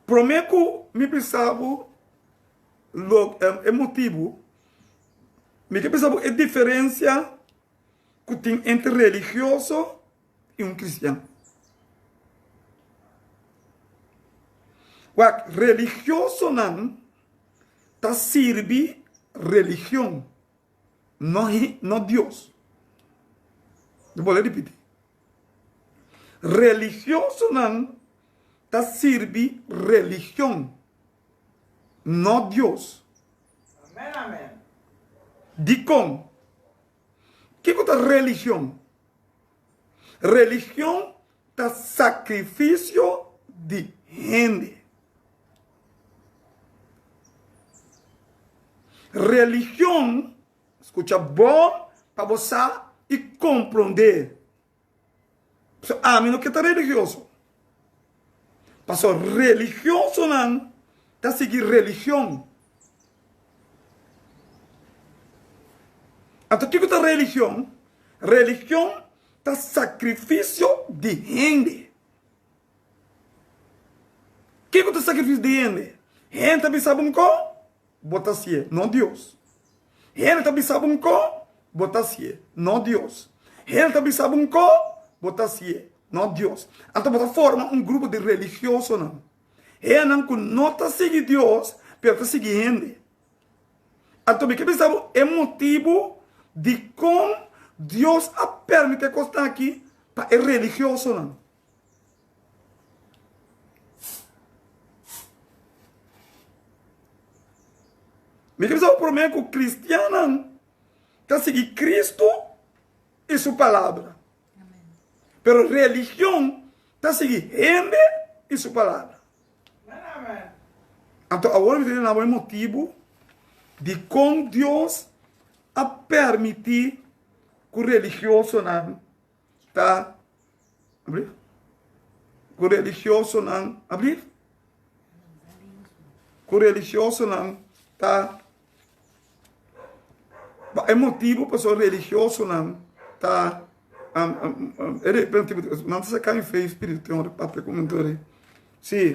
B: Promé ku mi bisa bo lo e motibu, mi ke bisa bo e diferensia ku tin entre religioso i un kristian. Wak, religiosonan ta sirbi religion. No he, no Dios. Mi bolbe ripiti. Religiosonan ta sirbi religion, no Dios.
D: Amen, amen.
B: Dikon? Kiko ta religion? Religion ta sakrifisio di hende. Religion, skucha bon pa bo sa i komprondé. Pasobra ami no ke ta religioso. Pasobra religiosonan ta sigui religion. Anto kiko ta religion? Religion ta sakrifisio di hende. Kiko ta sakrifisio di hende? Hende ta bisa bo un ko, bo ta hasié, no Dios. Hende ta bisa bo un ko, bo ta hasié, no Dios. Hende ta bisa bo un ko, bo ta hasié, no Dios. Anto bo ta forma un grupo di religiosonan. Hendenan ku no ta sigui Dios, pero ta sigui hende. Anto mi ke bisa bo e motibu dikon Dios a permiti e kosnan aki pa e religiosonan. Mi ke bisa bo promé ku kristiannan ta sigui Kristu i su palabra. Pero religion ta sigui hende i su palabra. Anto awor mi ta duna bo e motibu dikon Dios a permití ku religiosonan ta ku religiosonan abrir ku religiosonan ta e motibu pasobra religiosonan ta nan ta saka mi fe spiritu ora papia ku mi tori si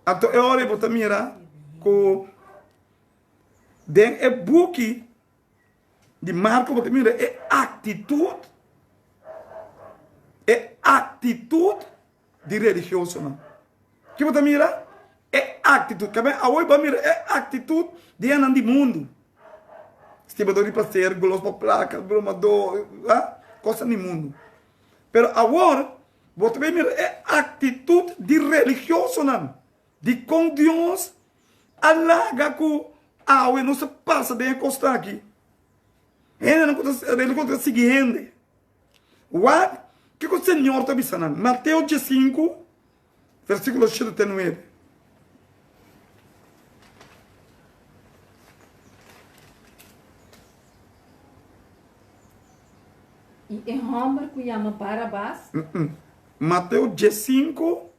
B: anto e ora bo ta mira ku den e buki di Marko bo ta mira e aktitut e aktitut di religiosonan. Ki bo ta mira? E aktitut. Kabe awor bo a mira e aktitut di esnan di mundu. Stimador di plaser, golos pa plaka, bromador, ah? Kosnan di mundu. Pero awor bo ta bay mira e aktitut di religiosonan. Dikon Dios a laga ku awe nos ta pasa den e kosnan aki? Hendenan ku ta religioso ta sigui hende. Wak kiko Señor ta bisa nan. Mateo diesinku, versíkulo shete te nuebe.
C: I e hòmber ku yama Barabas.
B: Mateo diesinku.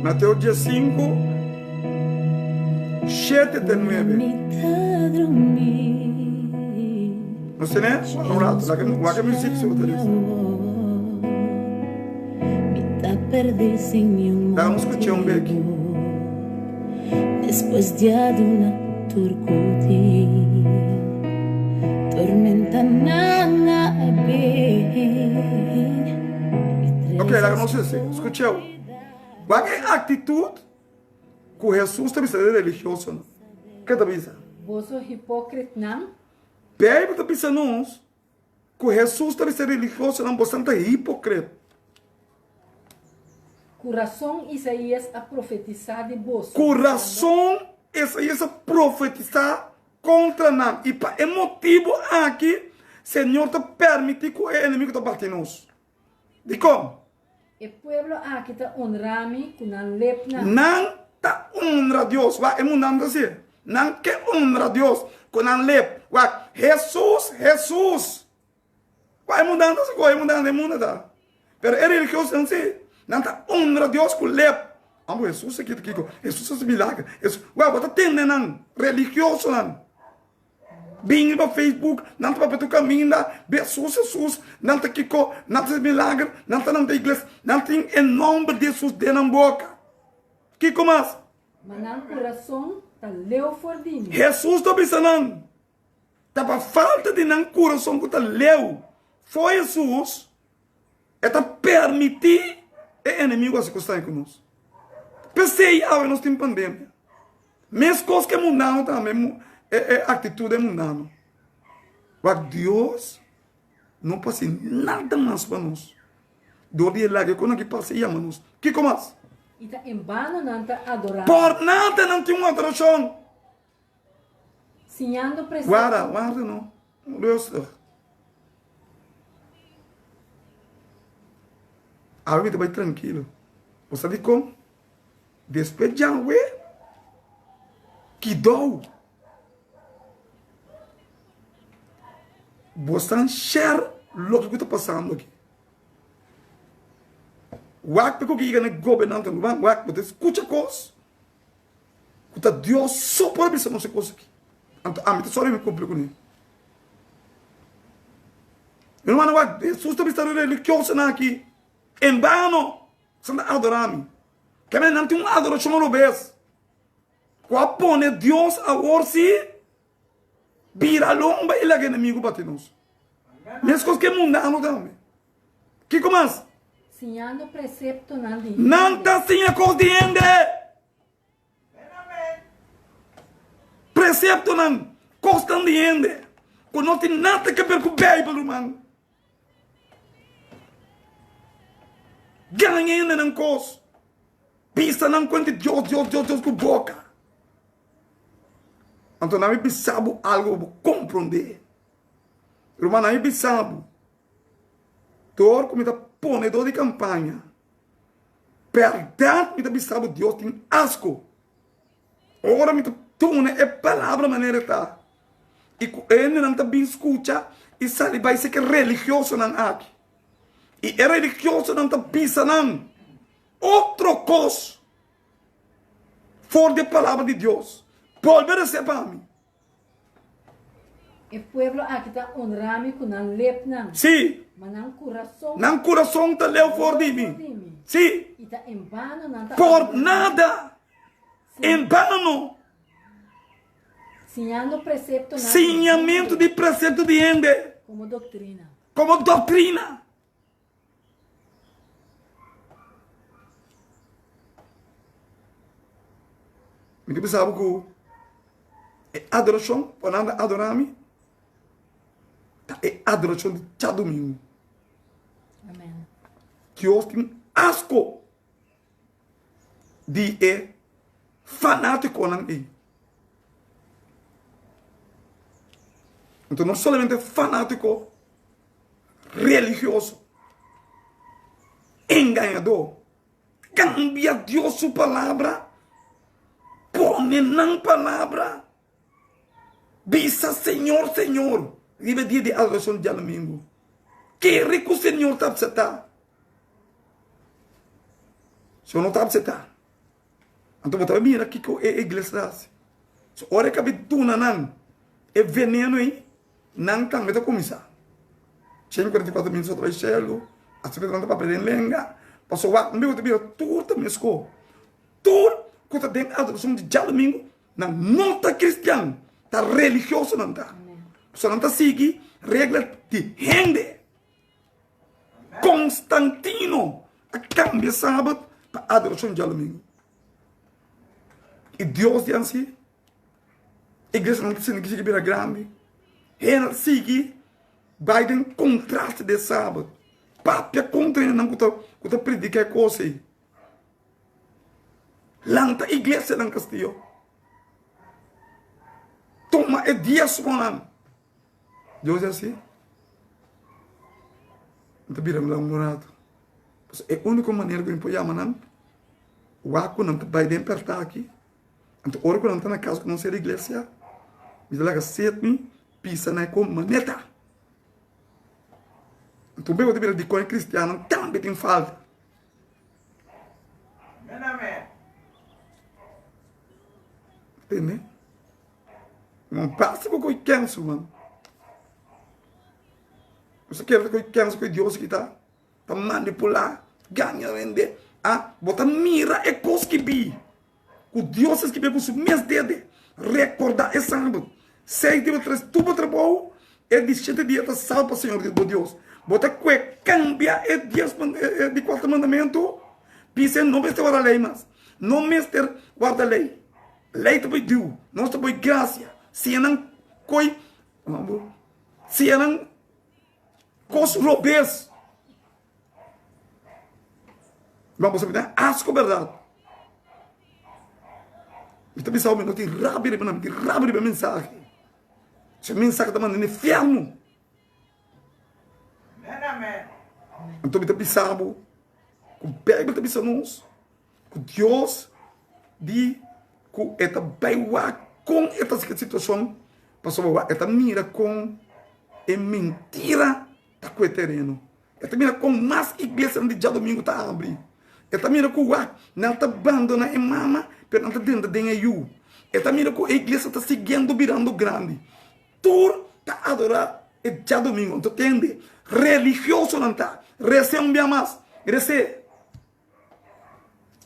B: Mateo diesinku, shete te nuebe. Nos tene un rato, laga wak e music si bo ta lesa. Laga nos skuch'é un beki.
A: Despues di a duna tur ku tin Tormentanan a bin
B: Ok, laga nos hasi. Skuch'eu. Wak e aktitut ku Hesus ta bisa di religiosonan. Ke ta bisa?
C: Boso hipókritnan.
B: Beibel ta bisa nos ku Hesus ta bisa religiosonan, bosan ta hipókrit.
C: Ku rason Isaías a profetisá di boso.
B: Ku rason Isaías a profetisá kontra nan. I pa e motibu aki Señor ta permití ku e enemigu ta bati nos. Dikon?
C: E pueblo aki ta onra mi ku nan lepnan.
B: Nan ta onra Dios. Wak, e mundan ta hasi. Nan ke onra Dios ku nan lep. Wak, Hesus, Hesus. Wak, e mundan ta hasi ku e mundan den mundo ta. Pero e religiosonan si, nan ta onra Dios ku lep. Amo Hesus a kita kiko? Hesus a hasi milager. Hesus, wak, bo ta tende nan, religiosonan. Bin riba Facebook, nan ta papia tur kaminda, Hesus, Hesus, nan ta kiko, nan ta hasi milager, nan ta lanta iglesia, nan tin e nomber di Hesus den nan boka. Kiko mas?
C: Ma nan kurason ta leu for di mi.
B: Hesus ta bisa nan, Ta pa falta di nan kurason ku ta leu for Hesus, e ta permití e enemigu hasi kos taña ku nos. P'esei awe nos tin pandemia. Meskos ku e mundano tambe, e aktitut di e mundano. Wak Dios no por hasi nada mas pa nos. Dor di e laga e kosnan ki pasa i yama nos. Kiko mas?
C: I ta en bano nan ta adorá.
B: Por nada nan tin un adorashon.
C: Siñando precepto.
B: Warda, warda no. Rustig. Awe mi ta bai trankilo. Bo sa dikon? Despues djawe kidou bo san share loke ku ta pasando aki. Wak ku yega na gobernante ruman wak bo ta skucha kos ku ta Dios so por a bisa nos e kos aki. Anto ami ta sòri mi kumpli kuné. Mi rumannan wak Hesus ta bisa religiosonan aki en bano. Esnan ta adorá mi. Keme nan tin un adorashon robes ku a pone Dios awor si bira lomba i laga enemigu bati nos. Meskos ku e mundano tambe. Kiko mas?
C: Siñando preseptonan di hende.
B: Nan ta siña kos di hende. Preseptonan, kosnan di hende ku no tin nada ke ber ku Beibel, ruman. Gaña hende nan kos. Bisa nan kuenti Dios, Dios, Dios, Dios ku boka. Anto nan mi bisa bo algo pa bo komprondé. Ruman, nan mi bisa bo, dor ku mi ta pone dor di kampaña, bèrdat mi ta bisa bo Dios tin asko. Ora mi ta tuna e palabra manera e ta, i ku hendenan ta bin skucha i sali bai seke religiosonan aki. I e religiosonan ta bisa nan otro kos for di e palabra di Dios. Bolbe rese pa mi.
C: E pueblo aki ta onra mi ku nan lepnan.
B: Sí.
C: Ma nan kurason.
B: Nan kurason ta leu for di mi. Sí.
C: I ta en bano nan ta.
B: Por nada. En bano.
C: Siñando preceptonan.
B: Siñamentu di precepto di hende.
C: Como doctrina.
B: Como doctrina. Mi ta bisa bo ku e adorashon pa nan ta adorá mi ta e adorashon di djadumingu.
C: Amen.
B: Dios tin asko di e fanátikonan ei. Anto no solamente fanátiko religioso, engañadó, kambia Dios su palabra, pone nan palabra, bisa Señor, Señor, riba e dia di adoracion djadomingo. Kere ku Señor ta apseptá. Señor no ta apseptá. Anto bo ta mira kiko e iglesia ta hasi. So ora e kabi duna nan e veneno ei, nan tambe ta kuminsá. 144 mil so ta bai shelu, asina nan ta papia den lenga. Pasobra wak un bes bo ta bira tur ta mesko. Tur ku ta den adorashon di djadumingu, nan no ta kristian, ta religioso nan ta. Pasobra nan ta sigui regla di hende. Constantino a cambia sabat pa adoracion djadomingo. Y Dios di ansi, iglesia nan ta sinti ki bira grandi. Hende ta sigui bai den contraste di e sabat. Papia contra hendenan cu ta cu ta predica e cos ey. Lanta iglesianan Castillo. Toma e diesmonan. Dios di asi, N ta bira un rato. Pasobra e úniko manera ku mi por yama nan, wak ku nan ta bai den pèrtá aki. Anto ora ku nan ta na kas ku nos ser iglesia, mi ta laga set mi pisa nan kon maneta. Anto un bes bo ta bira dikon e kristiannan tambe tin falta. Tende? Man pasa ku koi kensu man. Bo kere koi kensu ku Dios kita ta manipulá, gaña hende. Ah, bo ta mira e kos ki bi. Ku Dios a skibí ku su mes dede. Rekordá e sábado. Seis dia bo ta trese tur bo trabou, e di shete dia ta sábado pa Señor Dios bo Dios. Bo ta kue kambia e dies e di kuater mandamentu, bisa no mester warda lei mas. No mester warda lei. Lei ta poi diu, nos ta poi gracia. Siña nan koi, siña nan kos robes. Ma boso mi ta asko berdad. Mi ta bisa mi no tin rabia riba nan, mi tin rabia riba e mensahe. Se mensahe ta manda na infierno. Anto mi ta bisa bo ku Bijbel ta bisa nos. Ku Dios di ku e ta bai wak kon e ta siki situashon pasobra wak e ta mira kon e mentira ta ku e tereno. E ta mira kon mas iglesianan di djadumingu ta abri. E ta mira ku wak nan ta bandona e mama pero nan ta drenta den e yu. E ta mira ku e iglesia ta siguiendo birando grandi. Tur ta adora e djadumingu. Anto tende religiosonan ta rese un bia mas. Rese.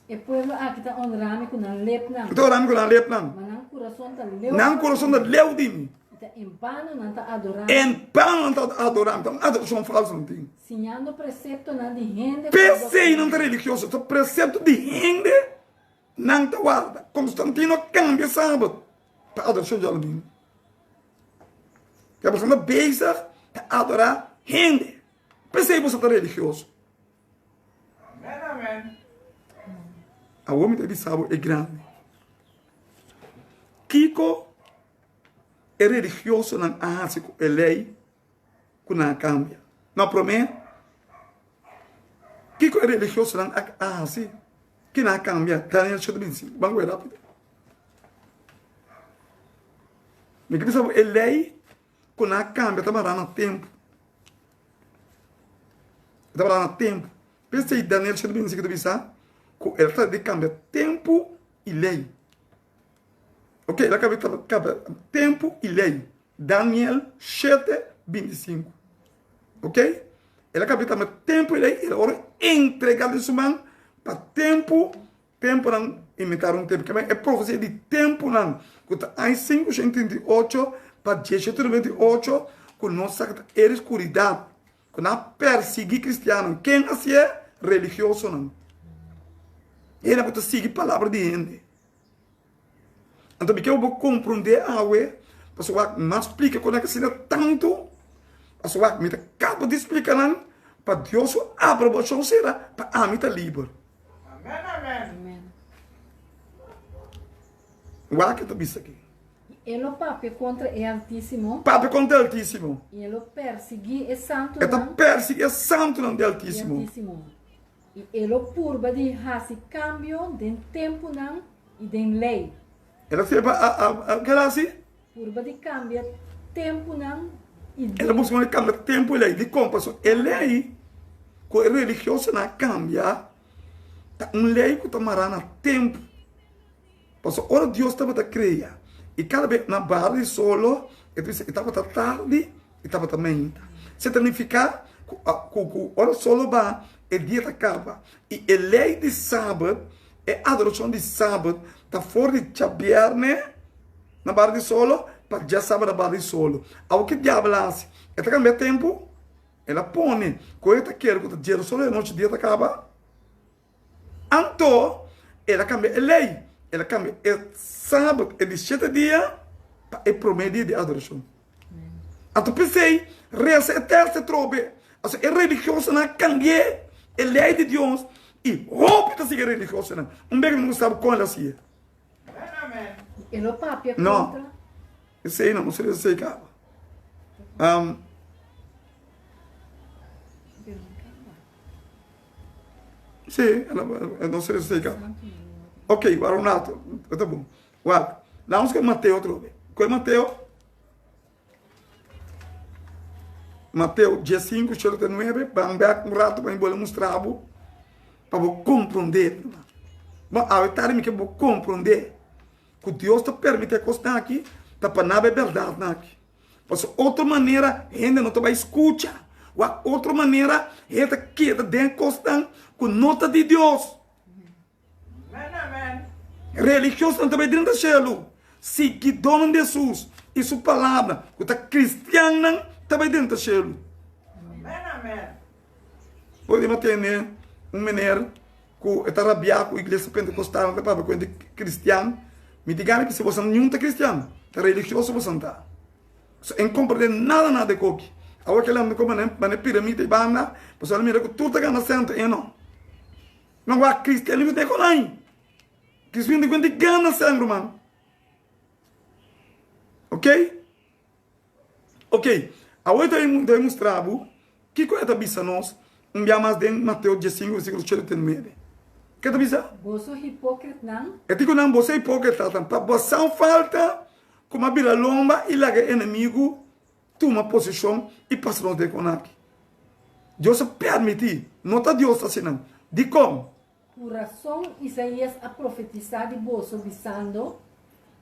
C: E pueblo aki ta onra mi ku nan lepnan.
B: Ta onra mi ku nan lepnan.
C: Ma nan kurason ta leu.
B: Nan kurason ta leu di mi.
C: I ta en bano nan ta adorá mi.
B: En bano nan ta adorá mi. Ta un adorashon falsu nan tin.
C: Siñando preseptonan di hende.
B: P'esei nan ta religioso. Ta presepto di hende nan ta warda. Konstantino a kambia sabat pa adorashon djadumingu. Ke boso ta bezig ta adorá hende. P'esei boso ta religioso. Awor mi ta bisa bo e grandi. Kiko e religiosonan a hasi ku e lei ku nan a kambia? Na promé, kiko e religiosonan a hasi ku nan a kambia? Daniel shete binti sinku. Ban wak rápido. Mi ke bisa bo e lei ku nan a kambia ta mará na tempu. E tabata na tempu. P'esei Daniel shete binti sinku ta bisa ku el ta di kambia tempu i lei. Ok, el a kambia kambia tempu i lei. Daniel shete 25. Ok? El a kambia tambe tempu i lei, el a ora entrega den su man pa tempu. Tempunan i mitar un tempu. Keme e profesia di tempunan ku ta aña 538 pa 1898 ku nos sa ku ta era skuridat ku nan a persiguí kristiannan. Ken a hasié? Religiosonan. Hende ku ta sigui palabra di hende. Anto mi ke bo komprondé awe pasobra wak mi a splika ku nan asina tantu pasobra wak mi ta kaba di splika nan pa Dios su aprobashon sera pa ami ta liber. Wak e ta bisa aki.
C: I e lo papia kontra e Altísimo.
B: Papia kontra e Altísimo.
C: I e lo persiguí e santunan.
B: E ta persiguí e santunan di Altísimo.
C: Di Altísimo. I e lo purba di hasi kambio den tempunan i den lei.
B: E ta sirbi pa a keda hasi?
C: Purba di kambia tempunan i
B: E ta buska di kambia tempu i lei. Dikon? Pasobra e lei ku e religiosonan a kambia ta un lei ku ta mará na tempu. Pasobra ora Dios tabata krea i kada bes na bara di solo e ta bisa e tabata tardi i tabata mainta. Esei ta nifiká ku ku ora solo baha e dia ta kaba. I e lei di sabat, e adorashon di sabat ta for di djabièrnè na bara di solo pa djasabra na bara di solo. Awor ke diabel a hasi? E ta kambia tempu? El a pone ku e ta kere ku ta djera solo e nochi dia ta kaba. Anto el a kambia e lei, el a kambia e sabat, e di shete dia, pa e promé dia di adorashon. Anto p'esei resa e tèst atrobe. Pasobra e religiosonan a kambi'é e lei di Dios i hopi ta sigui e religiosonan. Un bes mi no sabi kon el a hasié.
C: E lo papia
B: No,
C: kontra.
B: esei no, nos resa esei kaba. Sí, no sé si ka. Ok, wara un rato. Ta bon. Wak, laat ons kijk Mateo otro vez. Koi Mateo? Mateo 15, 7 9. Ban back un rato pa mi bolbe mustra bo. Pa bo comprende. Bon, awe tarde mi ke bo comprende. Ku Dios ta permiti e kosnan aki, ta pa naba e berdadnan aki. Pasobra otro manera hende no ta bai skucha. Wak otro manera hende ta keda den kosnan ku no ta di Dios. Religiosonan ta bai drenta shelu. Siguidónan di Hesus i su palabra ku ta kristiannan ta bai drenta shelu. Por di tene un meneer ku e ta rabiá ku iglesia pentekostal ta papia ku hende kristian. Mi di gana bisa boso niun ta kristian, ta religioso boso ta. So en komprende nada nada de koki. Awor ke lanta ku mane mane piramida i banda, pasobra el mira ku tur ta gana sènto e no. No wak kristianismo ta e konai. Kristianismo ta di gana sèn ruman. Ok? Ok, awor ta ta mustra bo kiko e ta bisa nos un bia mas den Mateo diesinku versíkulo 89. Ke ta bisa?
C: Boso hipókritnan.
B: E di ku nan, Boso hipókritatan, pa bosan falta ku a bira lomba i laga e enemigu tuma posishon i pasa nos den kon aki. Dios a permití, no ta Dios ta hasi nan. Dikon?
C: Ku rason Isaías a profetisá di boso, bisando,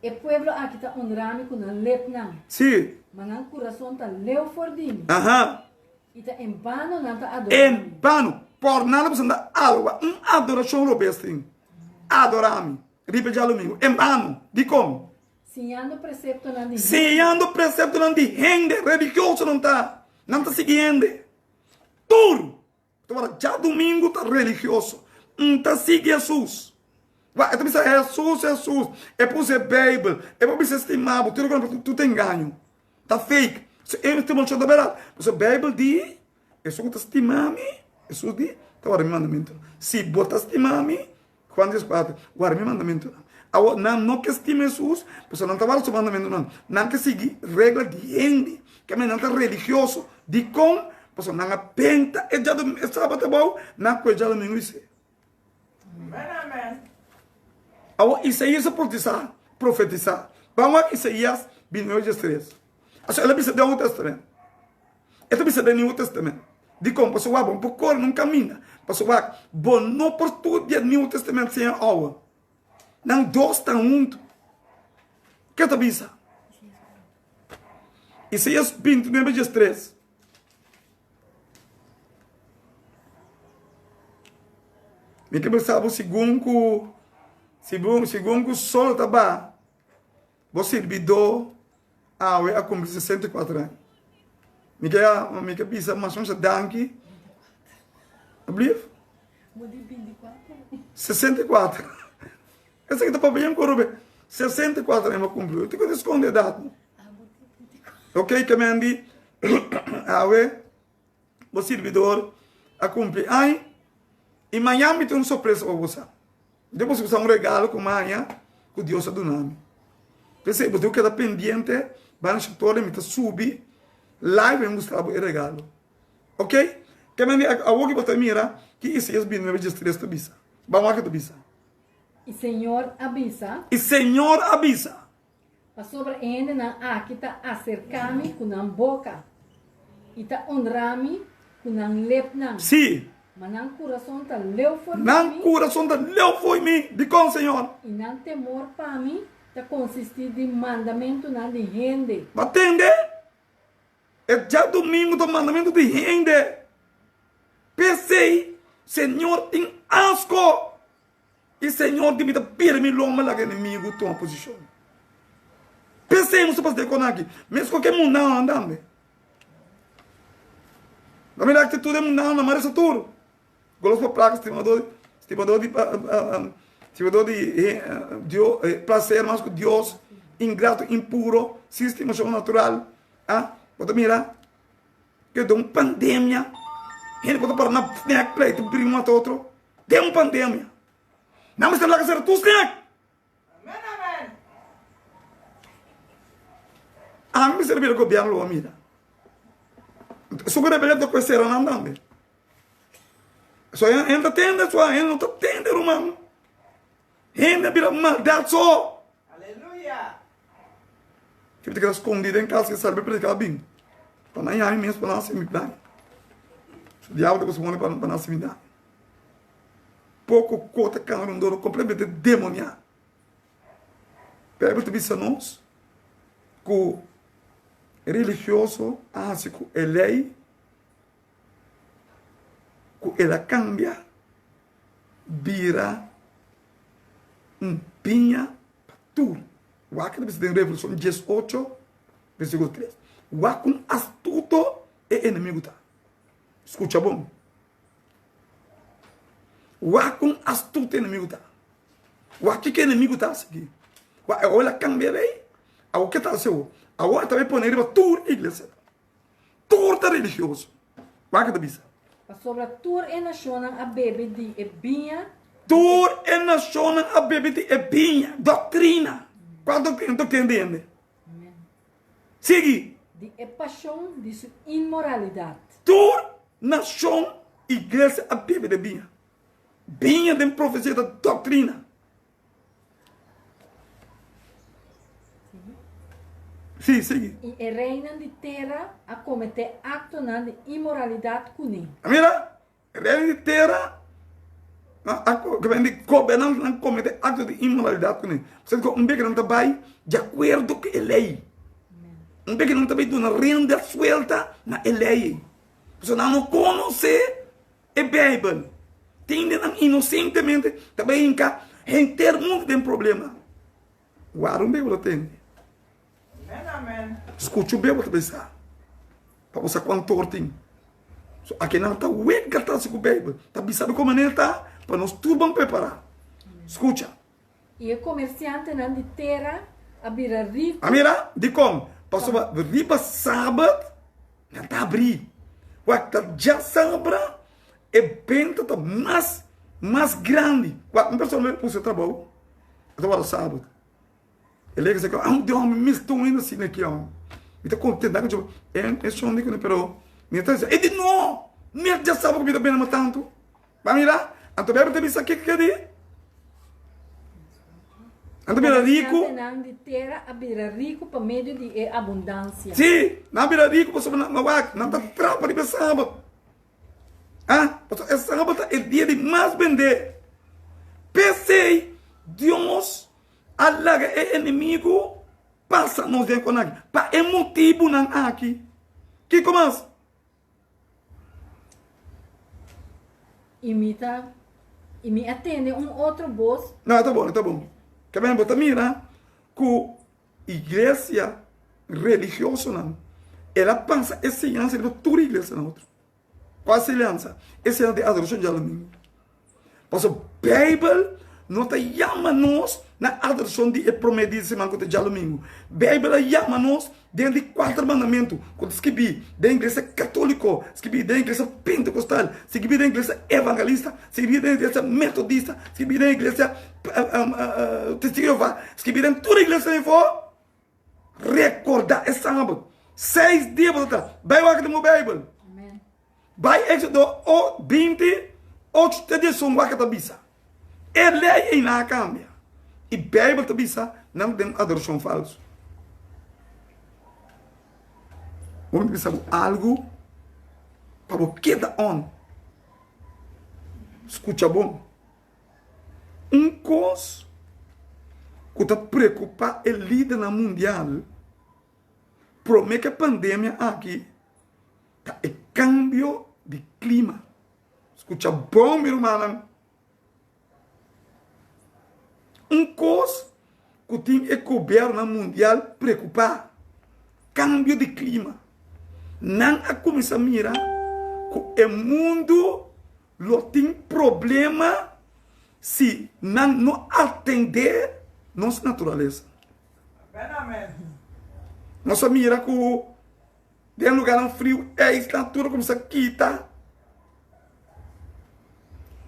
C: E pueblo aki ta onrá mi ku nan lepnan,
B: Sí.
C: ma nan kurason ta leu for di mi,
B: Aha.
C: i ta en bano nan ta adorá mi.
B: En bano. Por nada boso ta alaba un adorashon robes tin. Adorá mi riba e djadumingu. En bano. Dikon?
C: Siñando preseptonan di hende.
B: Siñando preseptonan di hende. Religiosonan ta. Nan ta sigui hende. Tur. Tabata djadumingu ta religioso. N ta sigui Hesus. Wak, e ta bisa Hesus, Hesus. E puse Beibel. E por bisa stima bo. Tur loke tur ta engaño. Ta fake. So e estimashon ta bèrdat. Pasobra Beibel di, esun ku ta stima mi, Hesus di, ta warda mi mandamentunan. Si bo ta stima mi, Juan 14, Warda mi mandamentunan. Awor, nan no ke stima Hesus, pasobra nan ta warda su mandamentunan. Nan ke sigui regla di hende, ke men nan ta religioso. Dikon? Pasobra nan a benta e djadomingu, e sabat abou, nan a kohe djadomingu i se.
D: Amen, amen.
B: Awor, Isaías a profetisá, profetisá. Ban wak Isaías 29 13. Aso el a bisa den Oud Testament. E ta bisa den Nieuwe Testament. Dikon? Pasobra wak, bo no por kore nun kaminda. Pasobra wak, bo no por studia Nieuwe Testament sin e Oude. Nan dos ta huntu. Ke ta bisa? Isaías 29 dies 3. Mi ke bisa bo segun ku. Segun ku sol ta baha, bo sirbidó awe a kumpli 64 aña. Mi ke mi ke bisa mas masha danki. Ablief? 64. Esaki ta papia yen korobe. 64 aña mi a kumpli. Tin ku ta skonde edat. Ok, ke men di awe bo sirbidor a kumpli aña i mañan mi tin un sorpresa pa bo sa. Mi ta busca un regalo ku maña ku Dios a duna mi. P'esei bo tin ku keda pendiente banda shaktor mi ta subi live mi mustra bo e regalo. Ok? Ke men di awor ki bo ta mira ki Isaías 29 diestres ta bisa. Ban wak ke ta bisa.
C: I Señor a bisa.
B: I Señor a bisa.
C: Pasobra e hendenan aki ta aserká mi ku nan boka, i ta onrá mi ku nan lepnan.
B: Sí.
C: Ma nan kurason ta leu for di mi.
B: Nan kurason ta leu for di mi. Dikon, Señor?
C: I nan temor pa mi ta konsistí di mandamentunan di hende.
B: Bo a tende? E djadumingu ta mandamentu di hende. P'esei, Señor tin asko. I Señor di mi ta bira mi lomba laga enemigu tuma posishon. P'esei nos ta pasa den kon aki. Meskos ku e mundanan tambe. Bo mira aktitut di e mundanan mara sa tur. Golos pa plaka, stimadó, stimadó di stimadó di Dios, plaser mas ku Dios, ingrato, impuro, sin stimashon natural. Ah, bo ta mira ke den un pandemia hende por ta para na snack plate bringa un ata otro. Den un pandemia. Nan mester laga sera tur snack.
D: Amen amen.
B: Ami mester bira gobierno lo a mira. Su ku rebelde ta kue sera nan tambe. So hen ta tende so hen no ta tende ruman. Hende a bira maldad so.
D: Aleluya.
B: Ki ta keda skondi den kas ke sali pa prediká bin. Pa nan yami mes pa nan hasi mi plan. So diablo ta kustumbrá pa nan hasi mi daño. Poko ko ta kana rondó kompletamente demoniá. Beibel ta bisa nos ku religioso a hasi ku e lei ku el a kambia bira un piña pa tur. Wak ta bisa den Revelashon 18 versíkulo 3. Wak kon astuto e enemigu ta. Skucha bon. Wak kon astuto e enemigu ta. Wak kiko e enemigu ta hasi aki. Wak awor el a kambia lei. Awor ke ta hasi awor? Awor e ta bai pone riba tur iglesia. Tur ta religioso. Wak ke ta bisa.
C: Pasobra tur e nashonnan a bebe di e biña.
B: Tur e nashonnan a bebe di e biña. Doktrina. Kua doktrina? Doktrina di hende. Sigui.
C: Di e pashon di su inmoralidat.
B: Tur nashon, iglesia a bebe di e biña. Biña den profesia ta doktrina. Sí, sigui.
C: I e reinan di tera a kometé aktonan di inmoralidat kuné.
B: Mira, e reinan di tera a nan kometé akto di inmoralidat kuné. Pasobra ku un bes ku nan ta bai di akuerdo ku e lei. Un bes ku nan ta bai duna renda suelta na e lei ei. Pasobra nan no konosé E Bijbel tin di nan inosentemente ta bai hinka henter mundu den problema. Wara un Bijbel ta tende.
D: Amen amen.
B: Skucha un Bijbel ta bisa pa bo sa kuantu tor tin. So aki nan ta wega tras ku Bijbel ta bisa bo kon manera ta pa nos tur ban prepara. Skucha.
C: I e komersiantenan di tera a bira riku.
B: A mira? Dikon? Pasobra riba sabat nan ta abrí. Wak, ta djasabra e benta ta mas, mas grandi. Wak, un persona lo puso trabou, e ta wòrdu sabat. E lei ku ah, un di hòmber mester un hende asina aki hòmber. Mi ta kontenta ku dje. E shon di kuné, pero mi ta bisa, e di no! Mi a djasabra ku mi ta bende mas tantu. Ba mira, anto Bijbel ta bisa kiko ke di? Nan ta bira riku.
C: Komersiantenan di tera a bira riku pa medio di e abundansia.
B: Sí, nan a bira riku pasobra nan wak, nan ta trapa riba e sabat. Ah, pasobra e sabat ta e dia di mas bendé. P'esei Dios a laga e enemigu pasa nos den kon aki, pa e motibunan aki. Kiko mas?
C: Imita. I mi a tende un otro bos.
B: No, e ta bon, e ta bon. Ke bo ta mira ku iglesia religiosonan, el a pasa e siñansa riba tur iglesianan otro. Kua siñansa? E siñansa di adorashon djadumingu. Pasobra Beibel no ta yama nos na adorashon di e promé dia di siman ku ta djadumingu. Beibel a yama nos den di kuater mandamentu ku ta skibí den iglesia katóliko, skibí den iglesia pentekostal, skibí den iglesia evangelista, skibí den iglesia metodista, skibí den iglesia Testigo di Jehová, skibí den tur iglesia afó. Rekordá e sabat. Seis dia bo ta traha. Bai wak den bo Beibel. Bai Éxodo 20, 8 te 11 wak ta bisa. E lei ei nan a kambia. I Beibel ta bisa nan den adorashon falsu. Bo ta bisa bo algu pa bo keda on. Skucha bon. Un kos ku ta preokupá e lidernan mundial promé ku e pandemia aki ta e kambio di klima. Skucha bon mi rumannan. Un kos ku tin e gobièrnunan mundial preokupá, kambio di klima. Nan a kuminsá mira ku e mundu Lo tin problema si nan no atendé nos naturalesa. Nos a mira ku den lugarnan friu ijsnan tur a kuminsá kita.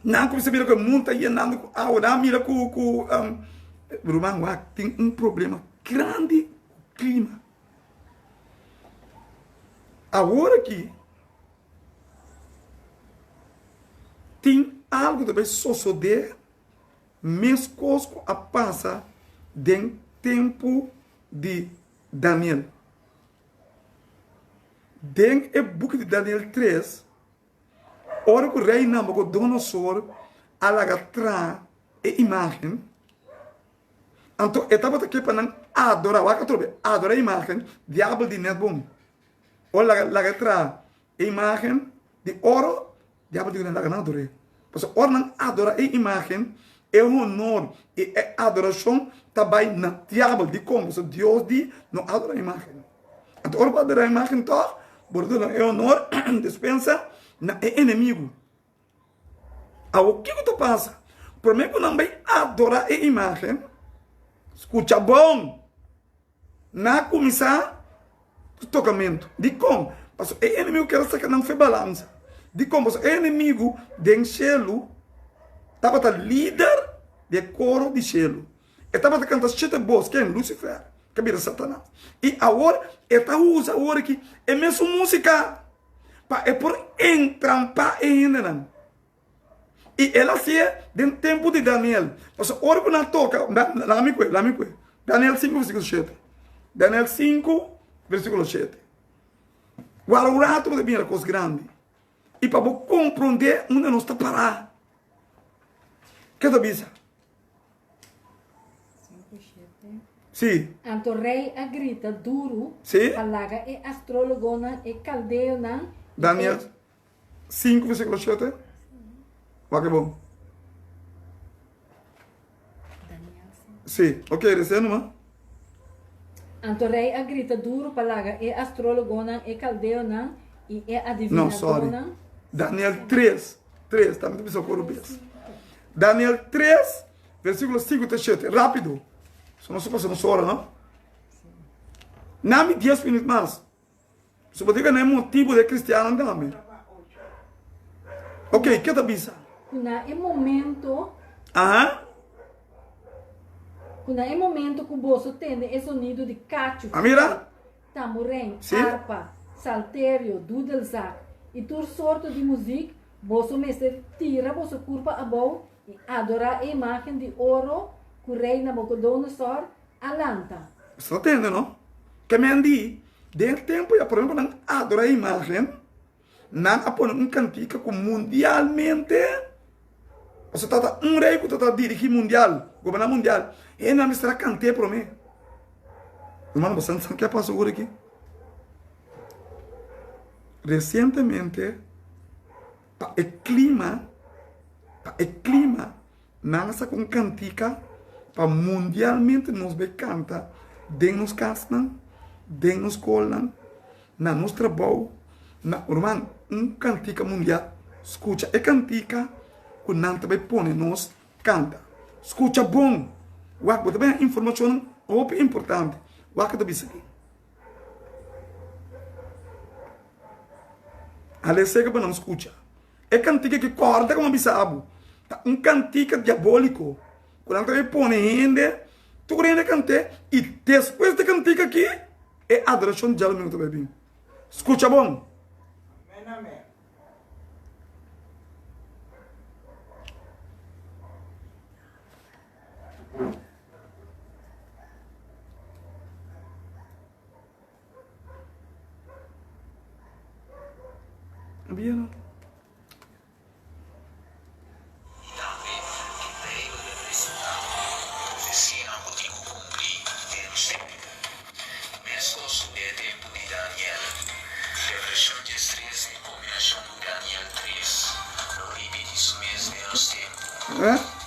B: Nan a kuminsá mira ku e mundu ta yenando ku awa. Nan a mira ku ku ruman wak tin un problema grandi ku klima. Awor aki. Tin algu ta bai sosodé meskos ku a pasa den tempu di Daniel. Den e buki di Daniel tres, ora ku rei Nabukodonosor a laga traha e imágen, anto e tabata ke pa nan adorá, wak atrobe, adorá e imágen, diabel di nèt bon. Ora laga laga traha e imagen di oro, diabel di ku nan laga nan ador'é. Pasobra ora nan adora e imagen, e honor i e adorashon ta bai na diabel. Dikon? Pasobra Dios di no adora imagen. Anto ora bo adora imagen tòg, bo ta duna e honor, despensa, na e enemigu. Awor kiko ta pasa? Promé ku nan bai adora e imagen, skucha bon! Nan a kuminsá ku tokamentu. Dikon? Pasobra e enemigu kier a saka nan for e balansa. Dikon? Pasobra e enemigu den shelu tabata lider di e koro di shelu. E tabata kanta shete bos. Ken? Lusifer, ke bira Satanas. I awor e ta usa awor aki e mesun músika pa e por entrampá e hendenan. I el a hasié den tempu di Daniel. Pasobra ora ku nan toka, laga mi kue, laga mi kue. Daniel sinku versíkulo shete. Daniel sinku versíkulo shete. Guarda un ratu bo ta mira kos grandi. I pa bo komprondé unda nos ta pará. Ke ta bisa? Sí.
C: Anto rei a grita duru
B: Sí.
C: pa laga e astrólogonan, e kaldeonan i e.
B: Daniel 5 versículo 7. Wak e bon. Sí, ok, resé numa.
C: Anto rei a grita duru pa laga e astrólogonan, e kaldeonan i e
B: No, sorry.
C: adivinadónan.
B: Daniel 3, 3, tambe ta bisa koro bes. Daniel 3, versículo 5 te 7. Rápido. So nos pasa nos hora, no? Nami 10 minutos mas. So bo ta gana e motibu di e kristiannan tambe. Ok, ke ta bisa?
C: Ku na e momento.
B: Aha.
C: Ku na e momento ku boso tende e sonido di kachu,
B: A mira?
C: tamburein,
B: Si.
C: arpa, salterio, dudelzak i tur sorto di muzik, boso mester tira boso kurpa abou i adorá e imágen di oro ku rei Nabukodonosor a lanta.
B: Boso ta tende, no? Ke men di, den e tempu ya prome ku nan adora e imagen, nan a pone un kantika ku mundialmente, pasobra tabata un rei ku tabata dirigi mundial, goberná mundial, e nan mester a kant'é prome. Hermano, boso sa ke a pasa ora aki? Resientemente, pa e klima. Pa e klima, nan a saka un kantika pa mundialmente nos bai kanta den nos kasnan, den nos skolnan, na nos trabou, na, ruman, un kantika mundial. Skucha e kantika ku nan ta bai pone nos kanta. Skucha bon! Wak, bo ta bai haña informashonnan hopi importante. Wak ke ta bisa aki. Ale seka pa nan skucha. E kantika ki kòrda ku mi a bisa bo ta un kantika diabóliko ku nan ta bai pone hende, tur hende kant'é i despues di e kantika aki e adorashon djadumingu ta bai bin. Skucha bon.
D: Amen amen.
B: Bien.
E: I tambe e Beibel ta presentá profesianan ku tin ku kumplí den nos tempu. Meskos ku den e tempu di Daniel, Revelashon diestres den kombinashon ku Daniel tres lo ripití su mes den nos tempu.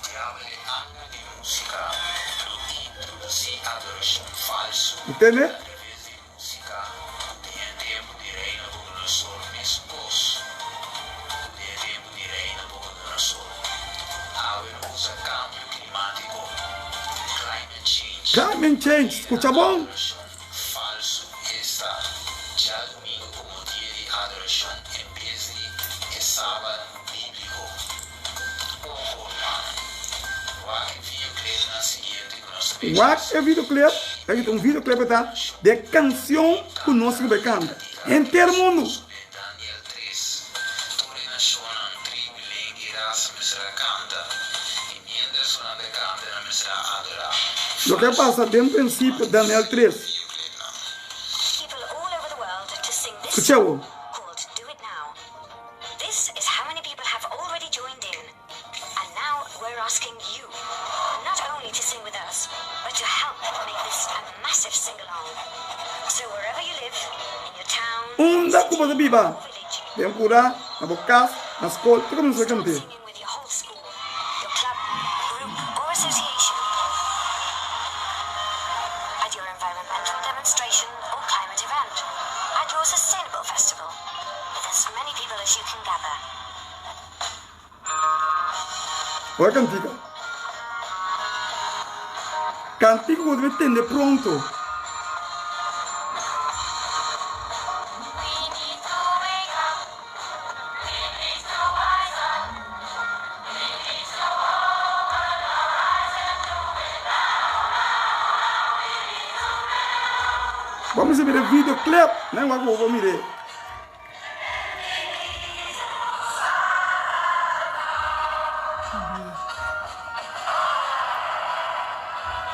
E: Diabel e angel di músika lo introdusí adorashon falsu atraves di Músika ku den e tempu di Rei Nabucodonosor meskos ku den e tempu di Rei Nabucodonosor. Awe no usa kambio klimátiko, climate change,
B: Climate change, skucha bon!
E: Adorashon falsu, esta, djadumingu komo dia di adorashon en bes di e sabat bíbliko. Ojo, ruman! Wak e videoclipnan siguiente ku nos ta bay
B: Wak e videoclip, esaki ta un videoclip ta di e cancion cu nos riba e canta. Henter mundo!
E: Daniel tres, Tur e nashonnan, tribu, lenga i rasa mester a canta, i mientras cu nan ta canta nan mester a adora.
B: Loke a pasa den principio, Daniel tres. Scucha awor. Unda ku bo ta biba? Den kura, na bo kas, na skol, tur kaminda bo ta kant'é. Ora kantika. Kantika ku bo debe tende pronto. Bo mester mira e video clip. Nan wak ku bo por mir'é.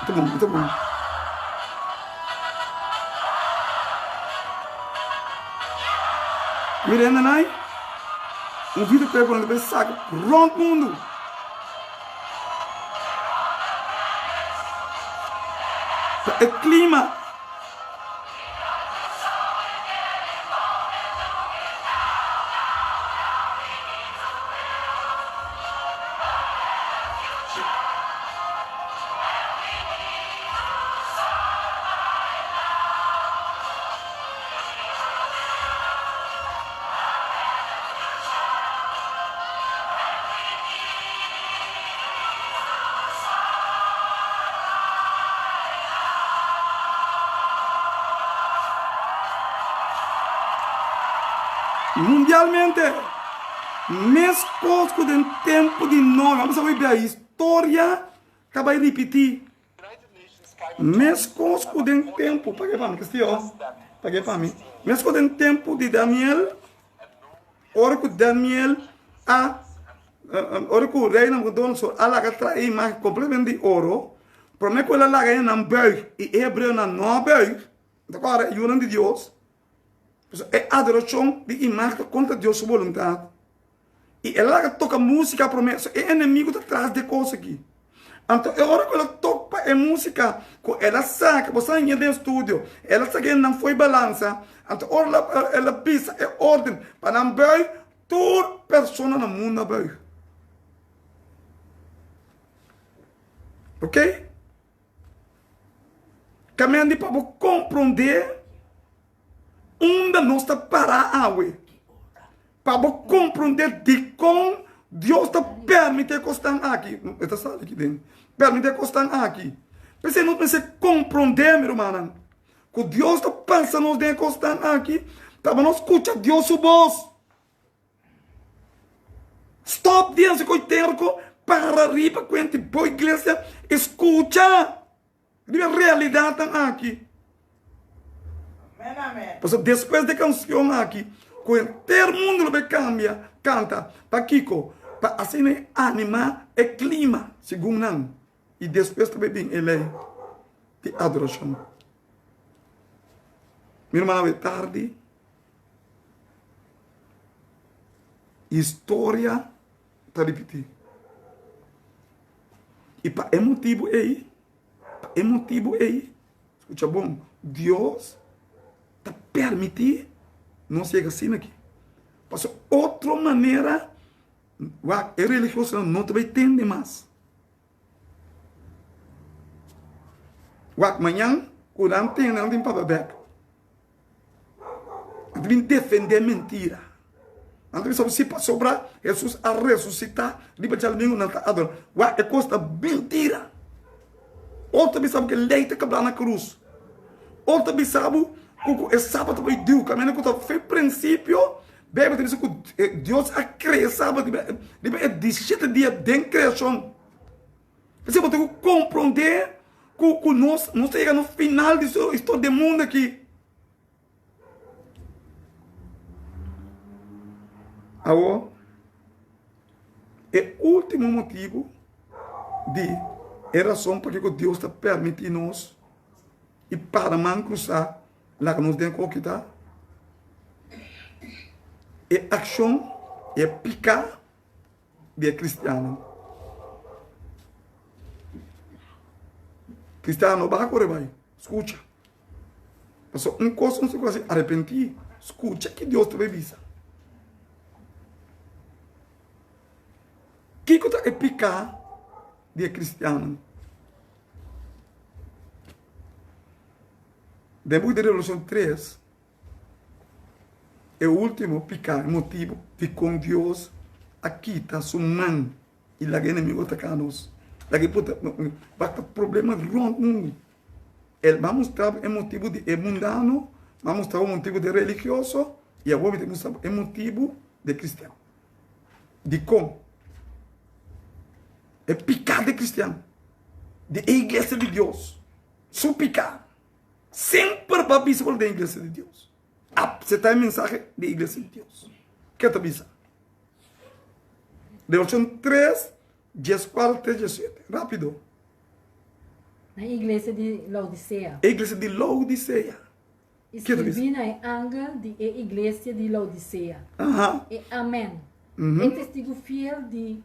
B: Ta bon, ta bon. Mira hende nai, un video clip ku nan ta bay saka rond mundu. Ta e klima. Mundialmente, meskos ku den tempu di Noe, abo sa hopi bia historia ta bai ripití. Meskos ku den tempu, pag'é pa mi, Castillo, pag'é pa mi. Meskos den tempu di Daniel, ora ku Daniel a, ora ku rei Nabucodonosor a laga traha e imagen kompletamente di oro, promé ku el a laga e nan buig i e hebreonan no a buig, ta kòrda e yunan di Dios, Pasobra e adorashon di imagen ta kontra Dios su boluntat. I el a laga toka músika promé. So e enemigu ta tras di e kos aki. Anto e ora ku el a topa e músika ku el a saka, bo sa hañ'é den studio, el a saka nan fo'i balansa, anto ora el a el a bisa e órden pa nan bùi, tur persona na mundu a bùi. Ok? Kamendi pa bo komprondé unda nos ta pará awe. Pa bo komprondé dikon Dios ta permití e kosnan aki. E ta sali aki den. Permití e kosnan aki. P'esei nos mester komprondé, mi rumannan, ku Dios ta pasa nos den e kosnan aki pa nos skucha Dios su bos. Stop di hasi koi terko, para riba kuenti bo iglesia i skucha riba e realidatnan aki.
D: Amen, amen.
B: Pasobra despues di e kansion aki ku henter mundu lo bai kambia kanta, pakiko? Pa asina e anima e klima segun nan i despues ta bai bin e lei di adorashon. Mi ruman awe tardi. Historia ta ripití. I pa e motibu ei, pa e motibu ei, skucha bon, Dios ta permití nos yega asina aki. Pasobra otro manera, wak, e religiosonan no ta bai tende mas. Wak, mañan ku nan tende, nan tin papia bèk. Nan ta bin defendé mentira. Nan ta bisa si pasobra Hesus a resusitá riba djadumingu nan ta adorá. Wak, e kos ta mentira. Otro ta bisa bo ku e lei ta kablá na krus. Otro ta bisa bo ku e sabat ta bai diu kaminda ku ta fe prinsipio. Beibel ta bisa ku Dios a krea e sabat riba e dishete dia den kreashon. P'esei bo tin ku komprondé ku ku nos nos ta yega na final di su historia di e mundu aki. Awor, e último motibu di e rason pakiko Dios ta permití nos i para man krusá laga nos den koki ta e akshon, e piká. di e kristiannan. Kristian no baha kore bai, skucha. Pasobra un kos nos tin ku hasi, arepentí, skucha ki Dios ta bai bisa. Kiko ta e piká di e kristiannan? Den buki di Revelashon 3. E ultimo piká, e motibu dikon Dios a kita su man i laga e enemigu ataká nos, laga e put basta problema rònt mundu. El a mustra bo e motibu di e mundano, a mustra bo e motibu di e religioso i awor mi ta mustra bo e motibu di e kristian. Dikon? E piká di e kristian, di e iglesia di Dios, su piká. Semper bo a bisa ku lo den iglesia di Dios. Apseptá e mensahe di iglesia di Dios. Ke ta bisa? Revelashon 3, 14 te 17. Rápido.
C: Na iglesia di Laodisea.
B: E iglesia di Laodisea.
C: I skirbi na e angel di e iglesia di Laodisea.
B: Aha.
C: E Amen. E testigu fiel di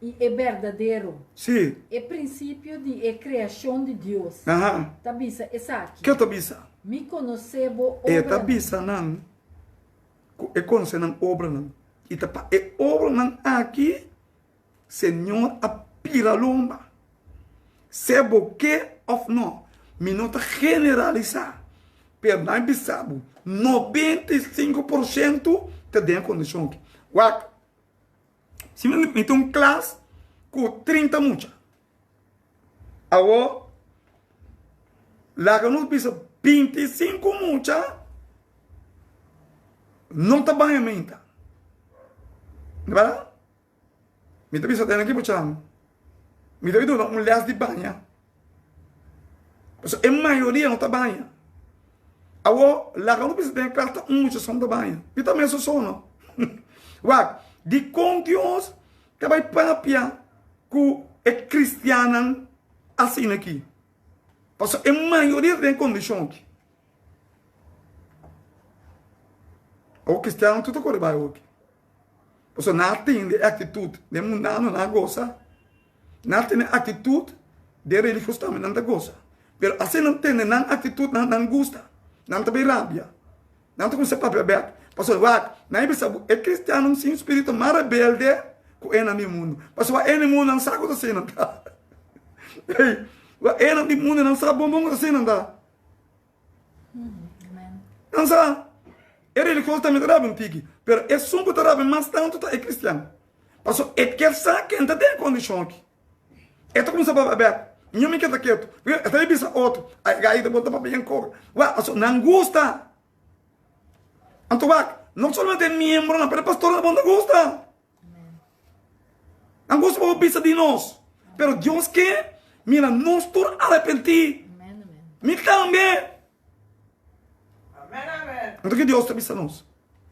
C: i e berdadero.
B: Sí.
C: E prinsipio di e kreashon di Dios.
B: Aha.
C: Ta bisa esaki.
B: Ke ta bisa?
C: Mi konosé bo obranan.
B: E ta bisa nan ku e konosé nan obranan. I ta pa e obranan aki Señor a pira lomba. Sea bo ke òf no, mi no ta generalisá, pero nan bisa bo 95% ta den e kondishon aki. Wak, si mi tin un klas ku 30 mucha, awor laga nos bisa 25 mucha no ta baña menta. Berdad? Mi ta bisa tene ki bo chama. Mi ta duna un les di baña. Pasobra e mayoria no ta baña. Awor, laga no bisa den klas ta un mucha son ta baña. Mi ta mesun so no. Wak, dikon Dios ta bai papia ku e kristiannan asina aki? Pasobra e mayoria ta den kondishon aki. Awor kristiannan tur ta kore bai awor aki. Pasobra nan a tende e aktitut den mundano, nan a gosa. Nan a tene aktitut den religioso tambe, nan ta gosa. Pero asina nan tende nan aktitut, nan nan gusta. Nan ta bay rabia. Nan ta kuminsá papia bèk. Pasobra wak, nan a bisa bo, e kristiannan sin spiritu mas rebelde ku e nan di mundu. Pasobra e di mundu nan sa ku ta asina ta. Hey, wa enan di mundu nan sa bon bon ku ta asina nan ta. Nan sa. E religioso tambe ta rabia un tiki, pero esun ku ta rabia mas tantu ta e kristian. Pasobra e kier sa ken ta den e kondishon aki. E ta kuminsá papia bèk. Mi mi ke ta ketu. E ta bisa otro. Ai gai ta bo ta papia yen kobra. Wak, pasobra nan gusta. Anto wak, no solamente e miembronan, pero e pastornan bo no ta gusta. Nan gusta pa bo bisa di nos. Pero Dios ke mira nos tur arepentí. Mi tambe. Anto ke Dios ta bisa nos?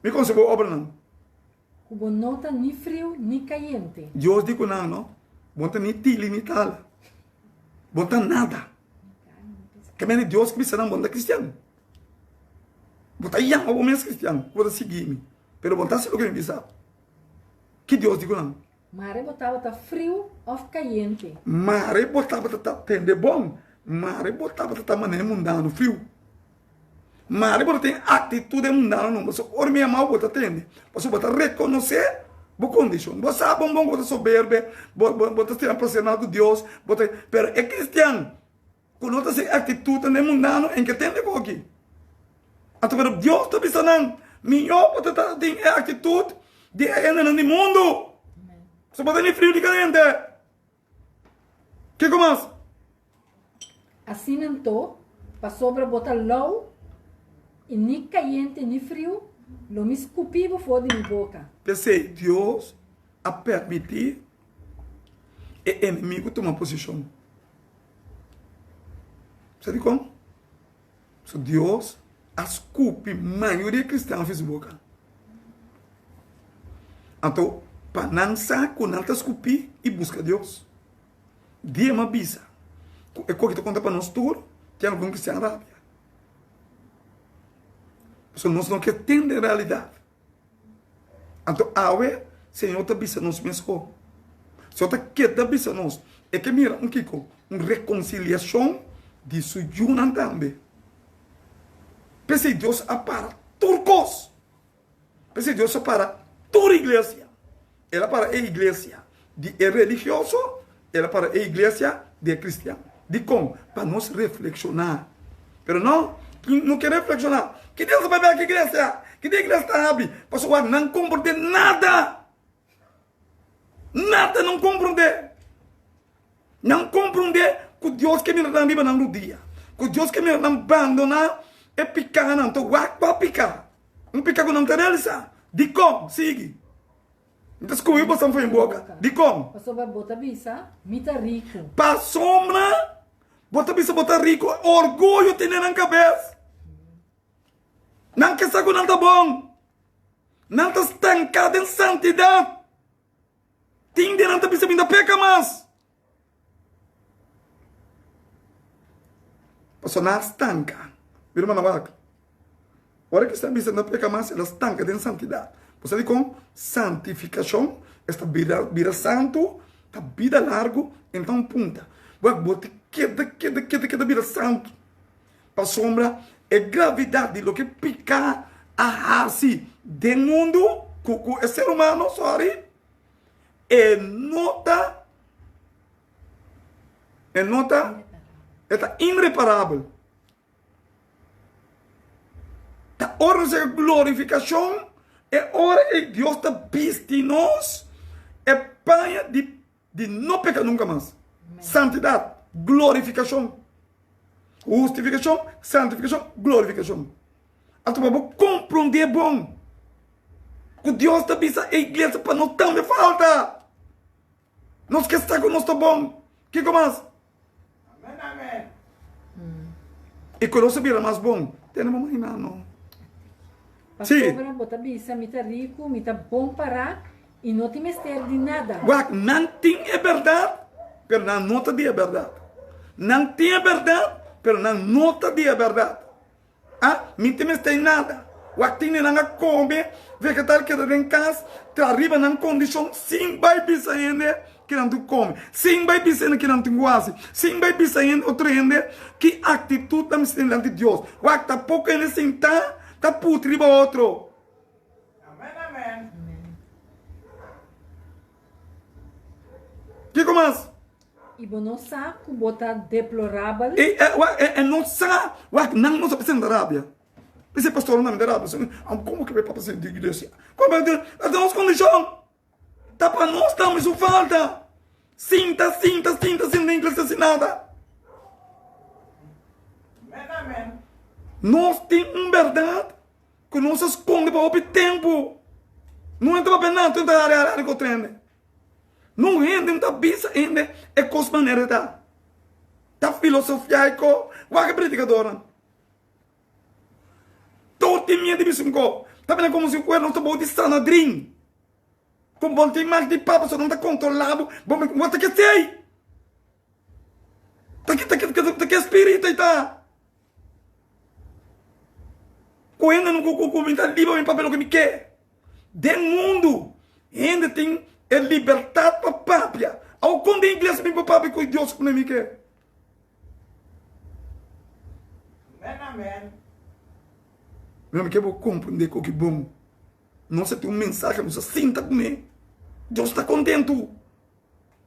B: Mi konoce bo obranan.
C: Ku bo no ta ni friu ni kayente.
B: Dios di ku nan, no, bo no ta ni tili ni tala. Bo no ta nada. Ke mende Dios bisa nan bo no ta kristian. Bo ta yama bo mes kristian, ku bo ta sigui mi, pero bo no ta hasi loke mi bisa bo. Ki Dios di ku nan?
C: Mare bo tabata friu òf kayente.
B: Mare bo tabata ta tende bon. Mare bo tabata ta manera mundano friu. Mare bo ta tin actitud den mundano no, pasobra ora mi yama bo bo ta tende, pasobra bo ta reconoce bo condicion. Bo sa bon bon cu bo ta soberbe, bo bo ta sera presionado cu Dios, bo ta, pero e cristian cu no ta haci actitud den mundano en ke tende cu aki. Anto pero Dios ta bisa nan, miyo bo ta tin e actitud di e hendenan di mundo, pasobra bo ta ni friu ni caliente. Kiko mas?
C: Asina anto, pasobra bo ta lou i ni kayente ni friu, lo mi skupi bo for di mi boka.
B: P'esei Dios a permití e enemigu tuma posishon. Sa dikon? Pasobra Dios a skupi mayoria kristian for su boka. Anto, pa nan sa ku nan ta skupí i buska Dios. Dia m'a bisa ku e koki ta konta pa nos tur, tin algun kristian rabia. Pasobra nos no ke tende realidat. Anto awe Señor ta bisa nos meskos. Señor ta keda bisa nos. E ke mira un kiko? Un rekonsiliashon di su yunan tambe. P'esei Dios a para tur kos. P'esei Dios a para tur iglesia. El a para e iglesia di e religioso, el a para e iglesia di e cristian. Dikon? Pa nos reflekshoná. Pero no, no ke reflekshoná. Ki dia nos a bai bek iglesia? Ki dia iglesia ta habri? Pasobra nan komprondé nada. Nada nan komprondé. Nan komprondé ku Dios ke mira nan riba nan rudia. Ku Dios ke mira nan bandoná e pikánan. Ta wak pa piká. Un piká ku nan ta realisá. Dikon? Sigui. Mi ta skubi boso for mi boka. Dikon?
C: Pasobra bo ta bisa, Mi ta riku.
B: Pasobra bo ta bisa bo ta riku. Orguyo tene nan kabes. Nan ke sa ku nan ta bon. Nan ta stanká den santidat. Tin di nan ta bisa mi ta peka mas. Pasobra nan a stanka. Mi rumannan wak. Ora ki esnan bisa no peka mas, el a stanka den santidat. Bo sa dikon? Santifikashon, esta bira, bira santu, ta bida largu, enton un punta. Wak, bo ta keda, keda, keda, keda bira santu. Pasobra e gravidat di loke piká a hasi den mundu, ku, ku e ser humano, sorry, e no ta, e no ta, e ta inreparabel. Ta ora nos yega glorifikashon, e ora ei Dios ta bisti nos e paña di di no peka nunka mas. Santidat, glorifikashon. Hustifikashon, santifikashon, glorifikashon. Anto pa bo komprondé bon ku Dios ta bisa e iglesia pa no tambe falta. Nos ke sa ku nos ta bon. Kiko mas?
D: Amen, amen.
B: I ku nos a bira mas bon. Tene bo imaginá no. Sí.
C: Pasobra bo ta bisa, Mi ta riku, mi ta bon pará i no tin mester di nada.
B: Wak, nan tin e bèrdat, pero nan no ta di e bèrdat. Nan tin e bèrdat, pero nan no ta di e bèrdat. A Mi tin mester nada. Wak tin nan a kome vegetal keda den kas tra riba nan kondishon sin bai bisa hende ki nan tin kome, sin bai bisa hende ki nan tin ku hasi, sin bai bisa hende otro hende ki aktitut nan mester tin dilanti Dios. Wak ta poko hende sinta ta putri riba otro.
D: Amen amen.
B: Kiko mas?
C: I bo no sa ku bo ta deplorabel?
B: E, e, wak, e, e no sa, wak, nan no sa p'esei nan ta rabia. P'esei pastornan tambe ta rabia. So, komo ke papa sa di iglesia? Komo ke, ta nos kondishon. Ta pa nos tambe su falta. Sinta, sinta, sinta, sinta den iglesia sin nada. Nos tin un berdad ku nos a skonde pa hopi tempu. No ta papia nada, tur ta hari, hari, hari ku otro hende. No hende no ta bisa hende e kos manera ta. Ta filosofia e ko. Wak e predikadornan. Tur tin miedu di bisa un ko. Ta bira komo si fuera nos ta bou di sanadrin. Ku bo tin mag di papia so nan ta kontrola bo. Bo bo ta kesei. Ta ki ta ki ta ki espiritu ei ta. Ku hende no ku ku mi ta liber mi papia loke mi ke. Den mundu hende tin e libertat pa papia. Awo kon den iglesia mi por papia ku Dios ku mi ke?
D: Amen amen.
B: Mi no ke bo komprende ku ki bon. Nos a tin un mensahe, nos a sinta kuné. Dios ta kontentu.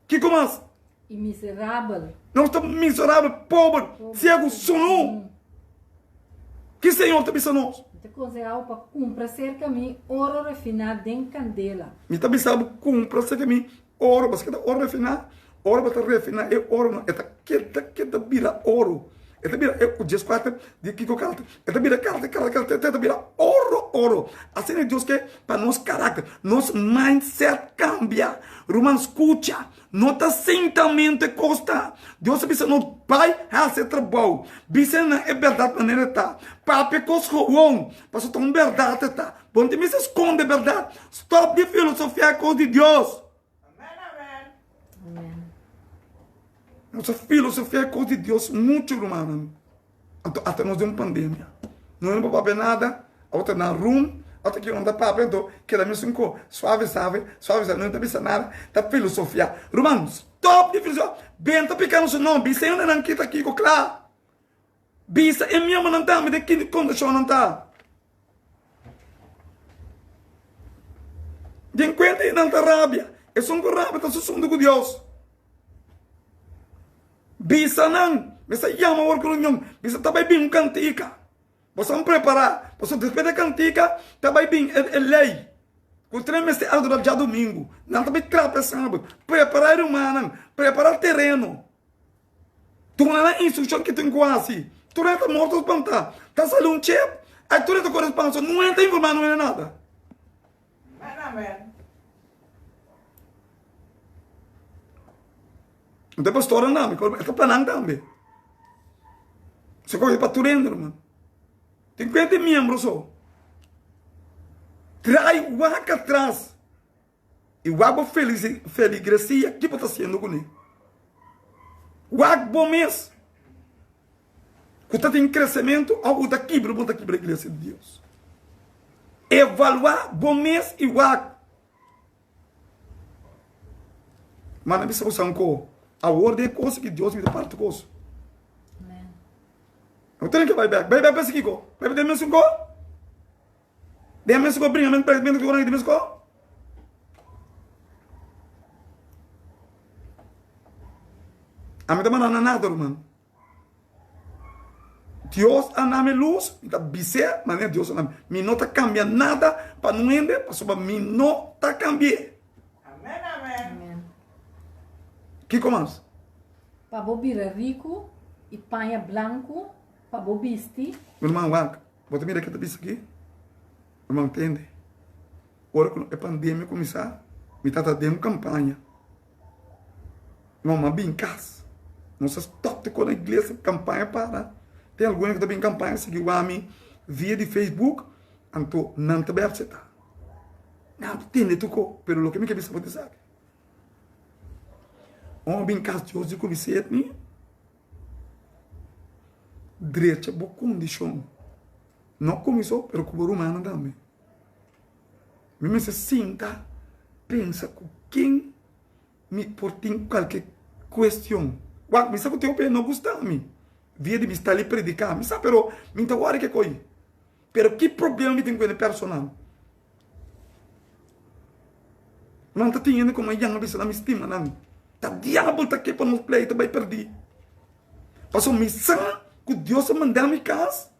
B: Kiko mas?
C: I miserabel.
B: Nos ta miserabel, pober, siegu, sunu. Ki Señor ta bisa nos?
C: Mi ta konsehá bo pa kumpra serka mi oro refiná den kandela.
B: Mi ta bisa bo kumpra serka mi Oro, paske ta oro refiná, ora bo ta refiná e oro no, e ta keda keda bira oro. E ta bira e 14 di kiko karta, e ta bira karta karta karta te ta bira oro oro. Asina Dios ke pa nos karakter, nos mindset kambia. Ruman skucha, no ta sintamentu e kos ta. Dios a bisa nos bai hasi e trabou, bisa nan e bèrdat manera e ta, papia kos gewoon, pasobra ta un bèrdat e ta. Bo no tin mester skonde bèrdat. Stòp di filosofiá kos di Dios. Nos a filosofiá kos di Dios muchu, rumannan. Anto ata nos den un pandemia. No no por papia nada, awor ta na room, ata ki nan ta papia, anto keda mesun ko suave save, suave save, no ta bisa nada, ta filosofiá. Ruman, stòp di filosofiá. Ben ta pika nos no, bisa e nan kita kiko kla. Bisa e miembronan tambe den ki kondishon nan ta. Den kuenta i nan ta rabia. Esun ku rabia ta susundu ku Dios. Bisa nan, mester yama awor ku reunion, bisa ta bai bin un kantika. Boso a prepará, pasobra despues di e kantika ta bai bin e lei ku tres mester adorá djadumingu. Nan ta bai trapa e sábado. Prepará e rumannan, prepará tereno. Duna nan instrukshon ke tin ku hasi. Tur e ta morto spantá. Ta sali un chep, ai tur e ta kore spanso. No e ta informá no e nada.
D: Amen amen.
B: Anto e pastornan tambe, e ta planan tambe. Se kohe pa tur hende ruman. Tin kuenta e miembro so. Trai wak atras. I wak bo feligresia ki bo ta hasiendo kuné. Wak bo mes ku ta tin kresementu òf ku ta kibra bo ta kibra iglesia di Dios. Evaluá bo mes i wak. Manda bisa bo sanko awor den e kos ki Dios mi ta parti kos. No tene ke bai bek. Bai bek pa kiko? Bai bek den mesun ko? Den mes ko bringa men men ko den mes ko. Ami ta manda na nada ruman. Dios a nami luz, mi ta bis'é manera Dios a nami. Mi no ta cambia nada pa nun hende pasobra mi no ta cambi'é.
D: Amen amen.
B: Kiko mas?
C: Pa bo bira riku i paña blanku pa bo bisti.
B: Mi ruman wak. Bo ta mira ke ta bisa aki? Ruman tende. Ora ku e pandemia kuminsá, mi tabata den un kampaña. Mama bin kas. Nos a stòp te kos na iglesia, kampaña para. Tin algun ku ta bin kampaña sigui wak mi via di Facebook, anto nan ta bai aseptá. Nan ta tende tur kos, pero loke mi ke bisa bo ta esaki. Ora mi bin kas, Dios di ku mi set mi. Drecha bo kondishon. No ku mi so, pero ku bo rumannan tambe. Mi mester sinta pensa ku ken mi por tin kualke kuestion. Wak, mi sa ku tin hopi no gusta mi via di mi sta li prediká. Mi sa, pero mi ta wòri ke koi. Pero ki problema mi tin ku e personal? Nan ta tin hende ku mi a yama bisa nan mi stima nan. Ta diabel ta ke pa nos pleita bai perdí. Pasobra mi sa ku Dios a manda mi kas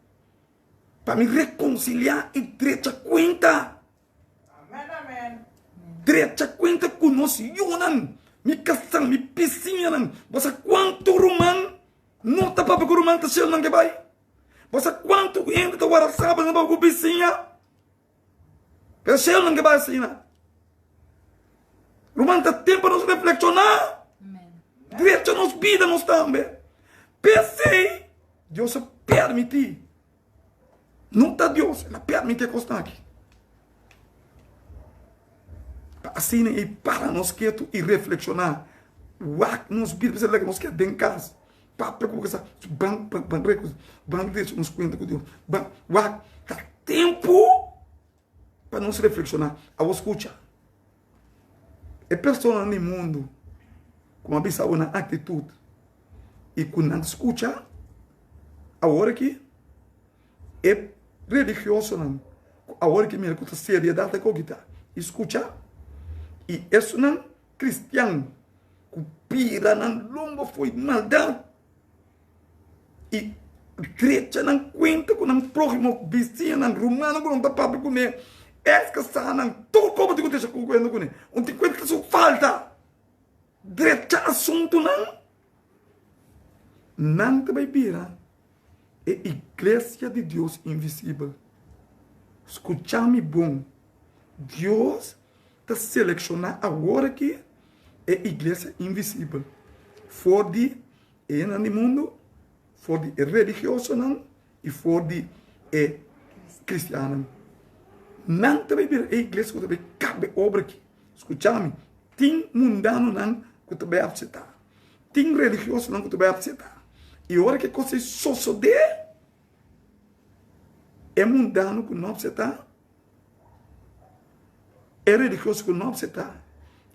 B: pa mi rekonsiliá i drecha kuenta. Drecha kuenta ku nos yunan, mi kasá, mi bisiñanan. Bo sa kuantu ruman no ta papia ku ruman ta shel nan ke bai? Bo sa kuantu hende ta wara saba nan papia ku bisiña? Pero shel nan ke bai asina. Ruman, ta tempu pa nos reflekshoná. Drecha nos bida nos tambe. P'esei Dios a permití. No ta Dios, el a permití e kosnan aki. Pa asina ei para nos ketu i reflekshoná. Wak nos bida, p'esei laga nos keda den kas. Papia ku bo sa, ban ban ban drecha nos kuenta ku Dios. Ban wak, ta tempu pa nos reflekshoná. Awor skucha, e personanan di mundu ku a bisa bo nan aktitut i ku nan skucha awor aki, e religiosonan ku awor aki mira ku ta seriedat e kogita i skucha, i esunnan kristian ku bira nan lomba fo'i maldat. I drecha nan kuenta ku nan próhimo, bisiñanan, rumannan ku nan ta papia kuné, es kasánan, tur koba tin ku drecha kuenta kuné. Un tin kuenta su falta. Drecha asuntunan. Nan ta bai bira e iglesia di Dios invisibel. Skucha mi bon. Dios ta selekshoná awor aki e iglesia invisibel for di e hendenan di mundu, for di e religiosonan i for di e kristiannan. Nan ta bai bira e iglesia ku ta bai kaba e obra aki. Skucha mi, tin mundanonan ku ta bai apseptá, tin religiosonan ku ta bai apseptá. I ora ku e kos ei sosodé, e mundano ku no apseptá, E religioso ku no apseptá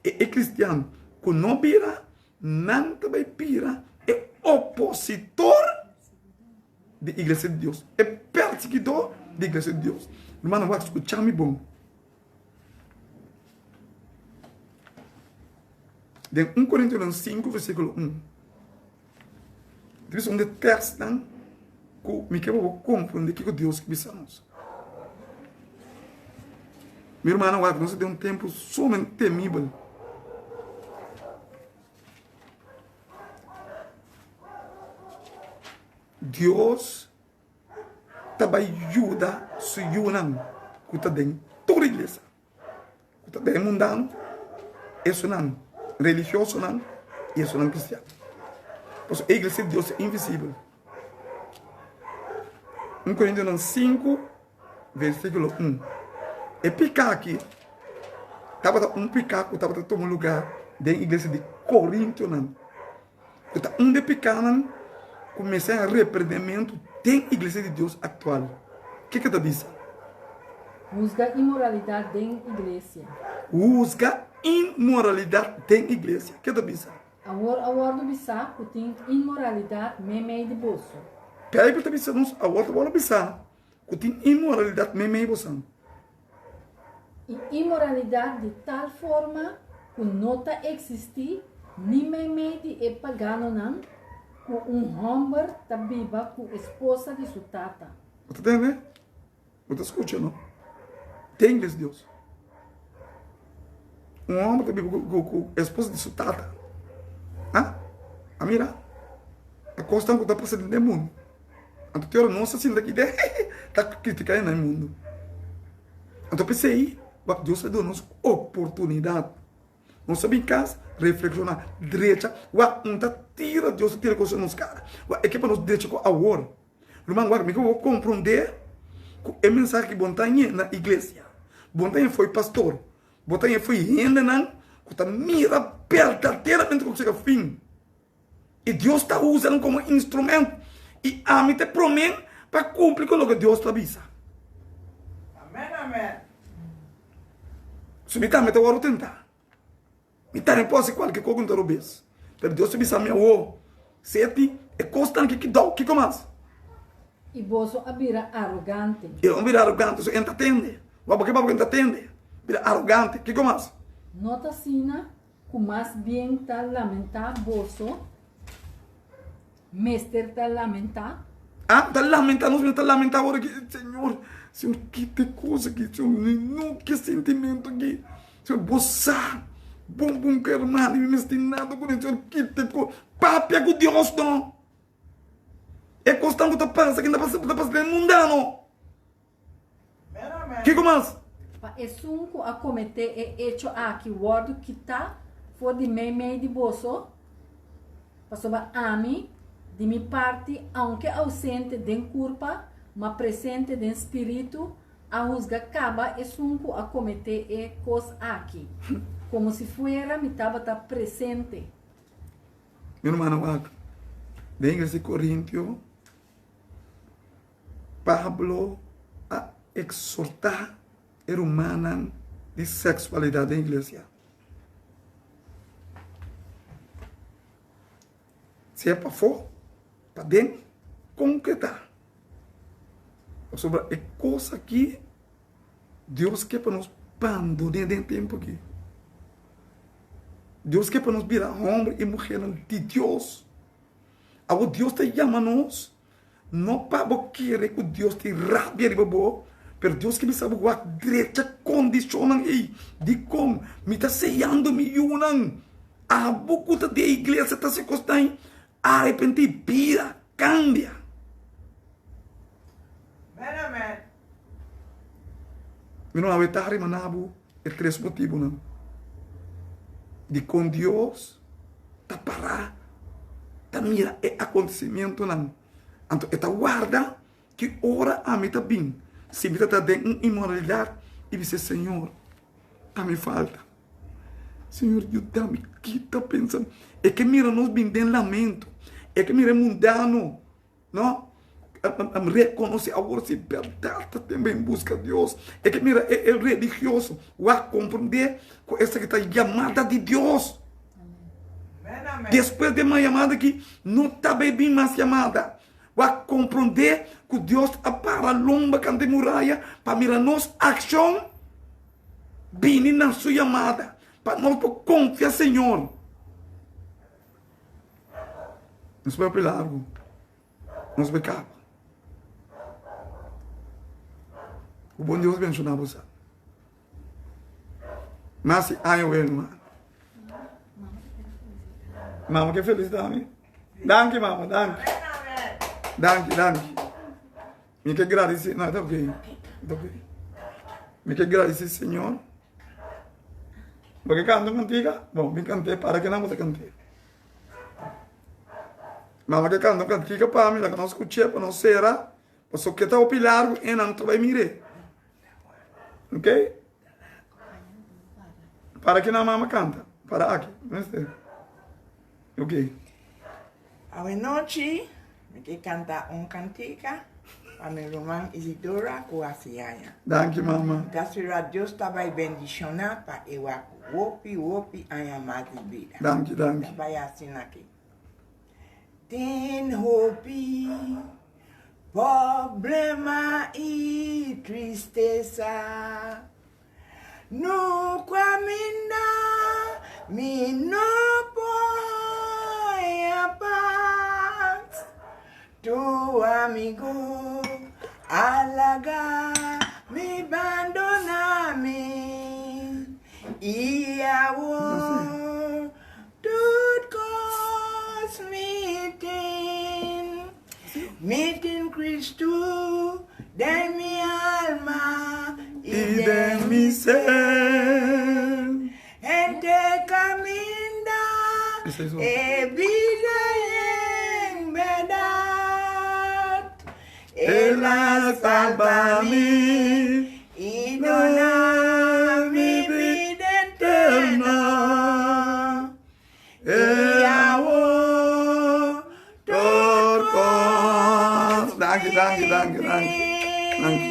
B: e e kristian ku no bira, nan ta bai bira e opositor di iglesia di Dios, e persigidor di iglesia di Dios. Rumannan, wak, skucha mi bon. Den 1 Korintionan 5 versíkulo 1, ta bisa un di e tèkstnan ku mi ke pa bo komprondé kiko Dios ke bisa nos. Mi rumannan, wak, nos ta den un tempu sumamente temibel. Dios ta bai yuda su yunan ku ta den tur iglesia. Ku ta den mundano, esunnan religiosonan i esunnan kristian. Pasobra e iglesia di Dios ta invisibel. Un Korintionan 5, versíkulo 1. E piká aki tabata un piká ku tabata tuma lugá den iglesia di Korintionan. Ku ta un di e pikánan ku mester a reprendementu den Iglesia di Dios aktual. Kiko ta bisa?
C: Husga inmoralidat den iglesia.
B: Husga inmoralidat den iglesia. Ke ta bisa?
C: Awor a wòrdu bisá ku tin inmoralidat meimei di boso.
B: Beibel ta bisa nos, awor ta wòrdu bisá ku tin inmoralidat meimei bosan.
C: I inmoralidat di tal forma ku no ta eksistí ni meimei di e paganonan ku un hòmber ta biba ku esposa di su tata.
B: Bo ta tende? Bo ta skucha, no? Den Iglesia di Dios. Un hòmber ta biba ku esposa di su tata. Ha? A mira? E kosnan ku ta pasa den mundu. Anto te ora nos ta sinta aki den ta kritika na e mundu. Anto p'esei wak Dios a duna nos oportunidat. Nos a bin kas reflekshoná, drecha, wak un ta tira Dios ta tira kos na nos kara. Wak e ke pa nos drecha ku awor. Ruman wak mi ke bo komprondé ku e mensahe ki bo ta ñe na iglesia, bo ta ñe fo'i pastor, bo ta ñe fo'i hendenan ku ta mira berdaderamente ku chega fin. I Dios ta usa nan komo instrumento. I ami ta e promé pa kumpli ku loke Dios ta bisa.
D: Amen, amen.
B: So mi tambe ta wòrdu tentá. Mi tambe por hasi kualke kos ku no ta robes. Pero Dios ta bisa mi awor, Seti, e kosnan aki ki dou, kiko mas?
C: I boso a bira arogante.
B: I a bira arogante, so e no ta tende. Wak bo ke papia ku e no ta tende. Bira arogante, kiko mas?
C: No ta asina? ku mas bien ta lamentá boso mester ta lamentá.
B: Ah, ta lamentá, nos mester ta lamentá awor aki, Señor, Señor, kita e kos aki, Señor, mi no ke sentimentu aki, Señor, bo sa, bon bon ku hermano, mi mester nada kuné, Señor, kita e kos, papia ku Dios no, e kosnan ku ta pasa aki ta pasa ta pasa den mundano. Kiko mas?
C: Pa esun ku a kometé e echo aki wòrdu kitá for di meimei di boso, pasobra ami, di mi parti, aunke ausente den kurpa, ma presente den spiritu, a husga kaba esun ku a kometé e kos aki, komo si fuera mi tabata presente.
B: Mi rumannan wak, den iglesia di Korintio, Pablo a eksortá e rumannan di seksualidat den iglesia. Sea pafó, paden, kon ke ta. Pasobra e kos aki Dios ke pa nos bandoné den tempu aki. Dios ke pa nos bira hòmber i muhernan di Dios. Awor Dios ta yama nos, no pa bo kere ku Dios tin rabia riba bo, pero Dios ke bisa bo wak drecha kondishonnan ei. Dikon? Mi ta seyando mi yunan. Abo ku ta den iglesia ta hasi kosnan ei, arepentí, bira, kambia. Mi no awe ta rimana bo e tres motibunan dikon Dios ta pará ta mira e akontesimentunan. Anto e ta warda ki ora ami ta bin, si mi ta ta den un inmoralidat i bisa, Señor, ami falta. Señor, yuda mi kita pensa. E ke mira nos bin den lamento. E ke mira e mundano. No, am reconoce awor si berdad ta tembe en busca Dios. E ke mira e religioso wak comprende ku esaki ta yamada di Dios. Despues de ma yamada aki no ta bay bin mas yamada. Wak comprende ku Dios a para lomba kante muraya pa mira nos accion bini na su yamada pa nos por confia Señor. Nos bai hopi largu. Nos bai kaba. Ku bon Dios benshoná boso. Mas si aña wei no. Mama ke felisitá mi. Danki mama, danki. Danki, danki. Mi ke gradisi, no, ta ok. Ta ok. Mi ke gradisi Señor. Bo ke kanta un kantika? Bon, mi kant'é para ke nan bo ta kant'é. Mama ke kanta un kantika pa mi, laga nos skuch'é pa nos sera, pasobra ke ta hopi largu e nan ta bai mir'é. Ok? Para ke nan mama kanta. Para aki. Mester. Ok.
D: Awenochi mi ke kanta un kantika pa mi ruman Isidora ku hasi aña.
B: Danki mama.
D: Mi ta spera Dios ta bai bendishona pa e wak hopi hopi aña mas di bida.
B: Danki danki.
D: Ta bai asina aki. Tin hopi poblema i tristesa. No caminda mi no por haña pas. Tu amigo a laga mi bandona mi i awor tur cos mi tin. Mi tin Cristo den mi alma i den mi ser. Hende caminda e bida en berdad. El a salba mi i dona mi bida eterna.
B: E awor tur kos. Danki, danki, danki, danki. Danki.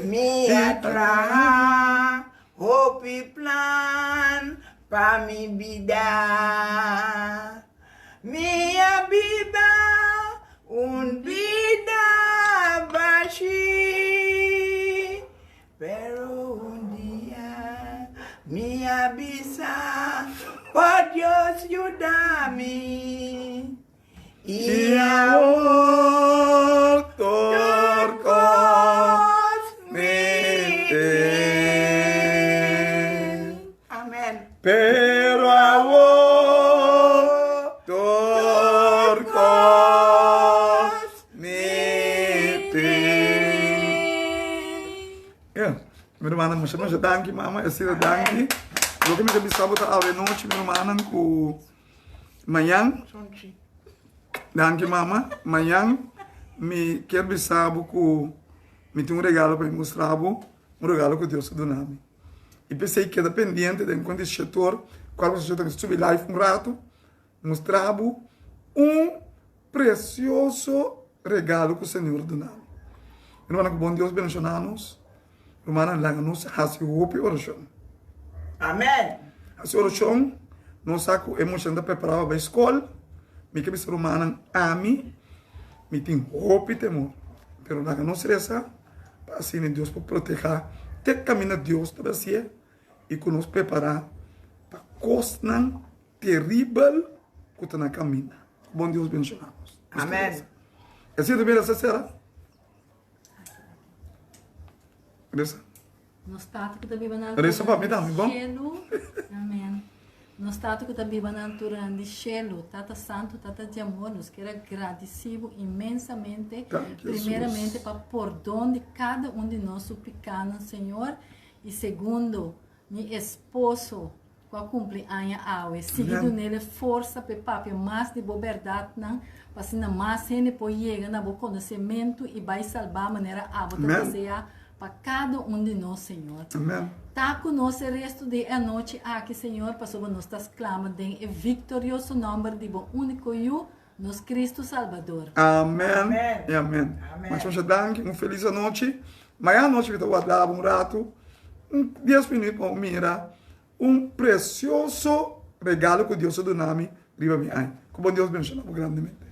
D: Mi a traha hopi plan pa mi bida. Mi a biba un bida bashi. Pero un dia mi a bisa.
B: Birthday. Yeah. Mi rumannan, masha masha danki mama, Esther danki. Loke mi ta bisa bo ta awe nochi mi rumannan ku mañan. Danki mama. Mañan mi kier bisa bo ku mi tin un regalo pa mi mustra bo, un regalo ku Dios a duna mi. I p'esei keda pendiente den kuantu di shetor, kual ku shetor mi subi live un rato, mustra bo un precioso regalo ku Señor a duna mi. Mi rumannan ku bon Dios bendiciona nos. Rumannan laga nos hasi hopi orashon.
D: Amen.
B: Hasi orashon, nos sa ku e muchanan ta prepará pa bai skol. Mi ke bisa rumannan ami mi tin hopi temor, pero laga nos resa pa asina Dios por protehá te kaminda Dios ta hasié i ku nos prepará pa kosnan teribel ku ta na kaminda. Ku bon Dios bendishoná nos.
D: Amen.
B: Esei ta bira sa sera. Resa.
C: Nos Tata ku ta biba na
B: Resa pa mi tambe, bon?
C: shelu. Amen. Nos Tata ku ta biba na altura di shelu, Tata Santu, Tata di amor, nos kier a gradisí bo inmensamente,
B: Danki, Jesus.
C: primeramente pa pordon di kada un di nos su pikanan, Señor, i segundo, mi esposo, Ku a kumpli aña awe. Sigui dun'el e forsa p'e papia mas di bo bèrdatnan, pa asina mas hende por yega na bo konosementu i bai salbá manera abo ta deseá pa kada un di nos, Señor. Ta ku nos e restu di e anochi aki, Señor, pasobra nos ta sklama den e viktorioso nòmber di bo úniko Yu, nos Kristu Salbador.
B: Amen i amen. Masha masha danki, un felis anochi. Mañana anochi mi ta warda bo un ratu, un dies minüt pa bo mira Un precioso regalo cu Dios a duna mi riba mi aña. Cu bon Dios bendiciona bo grandemente.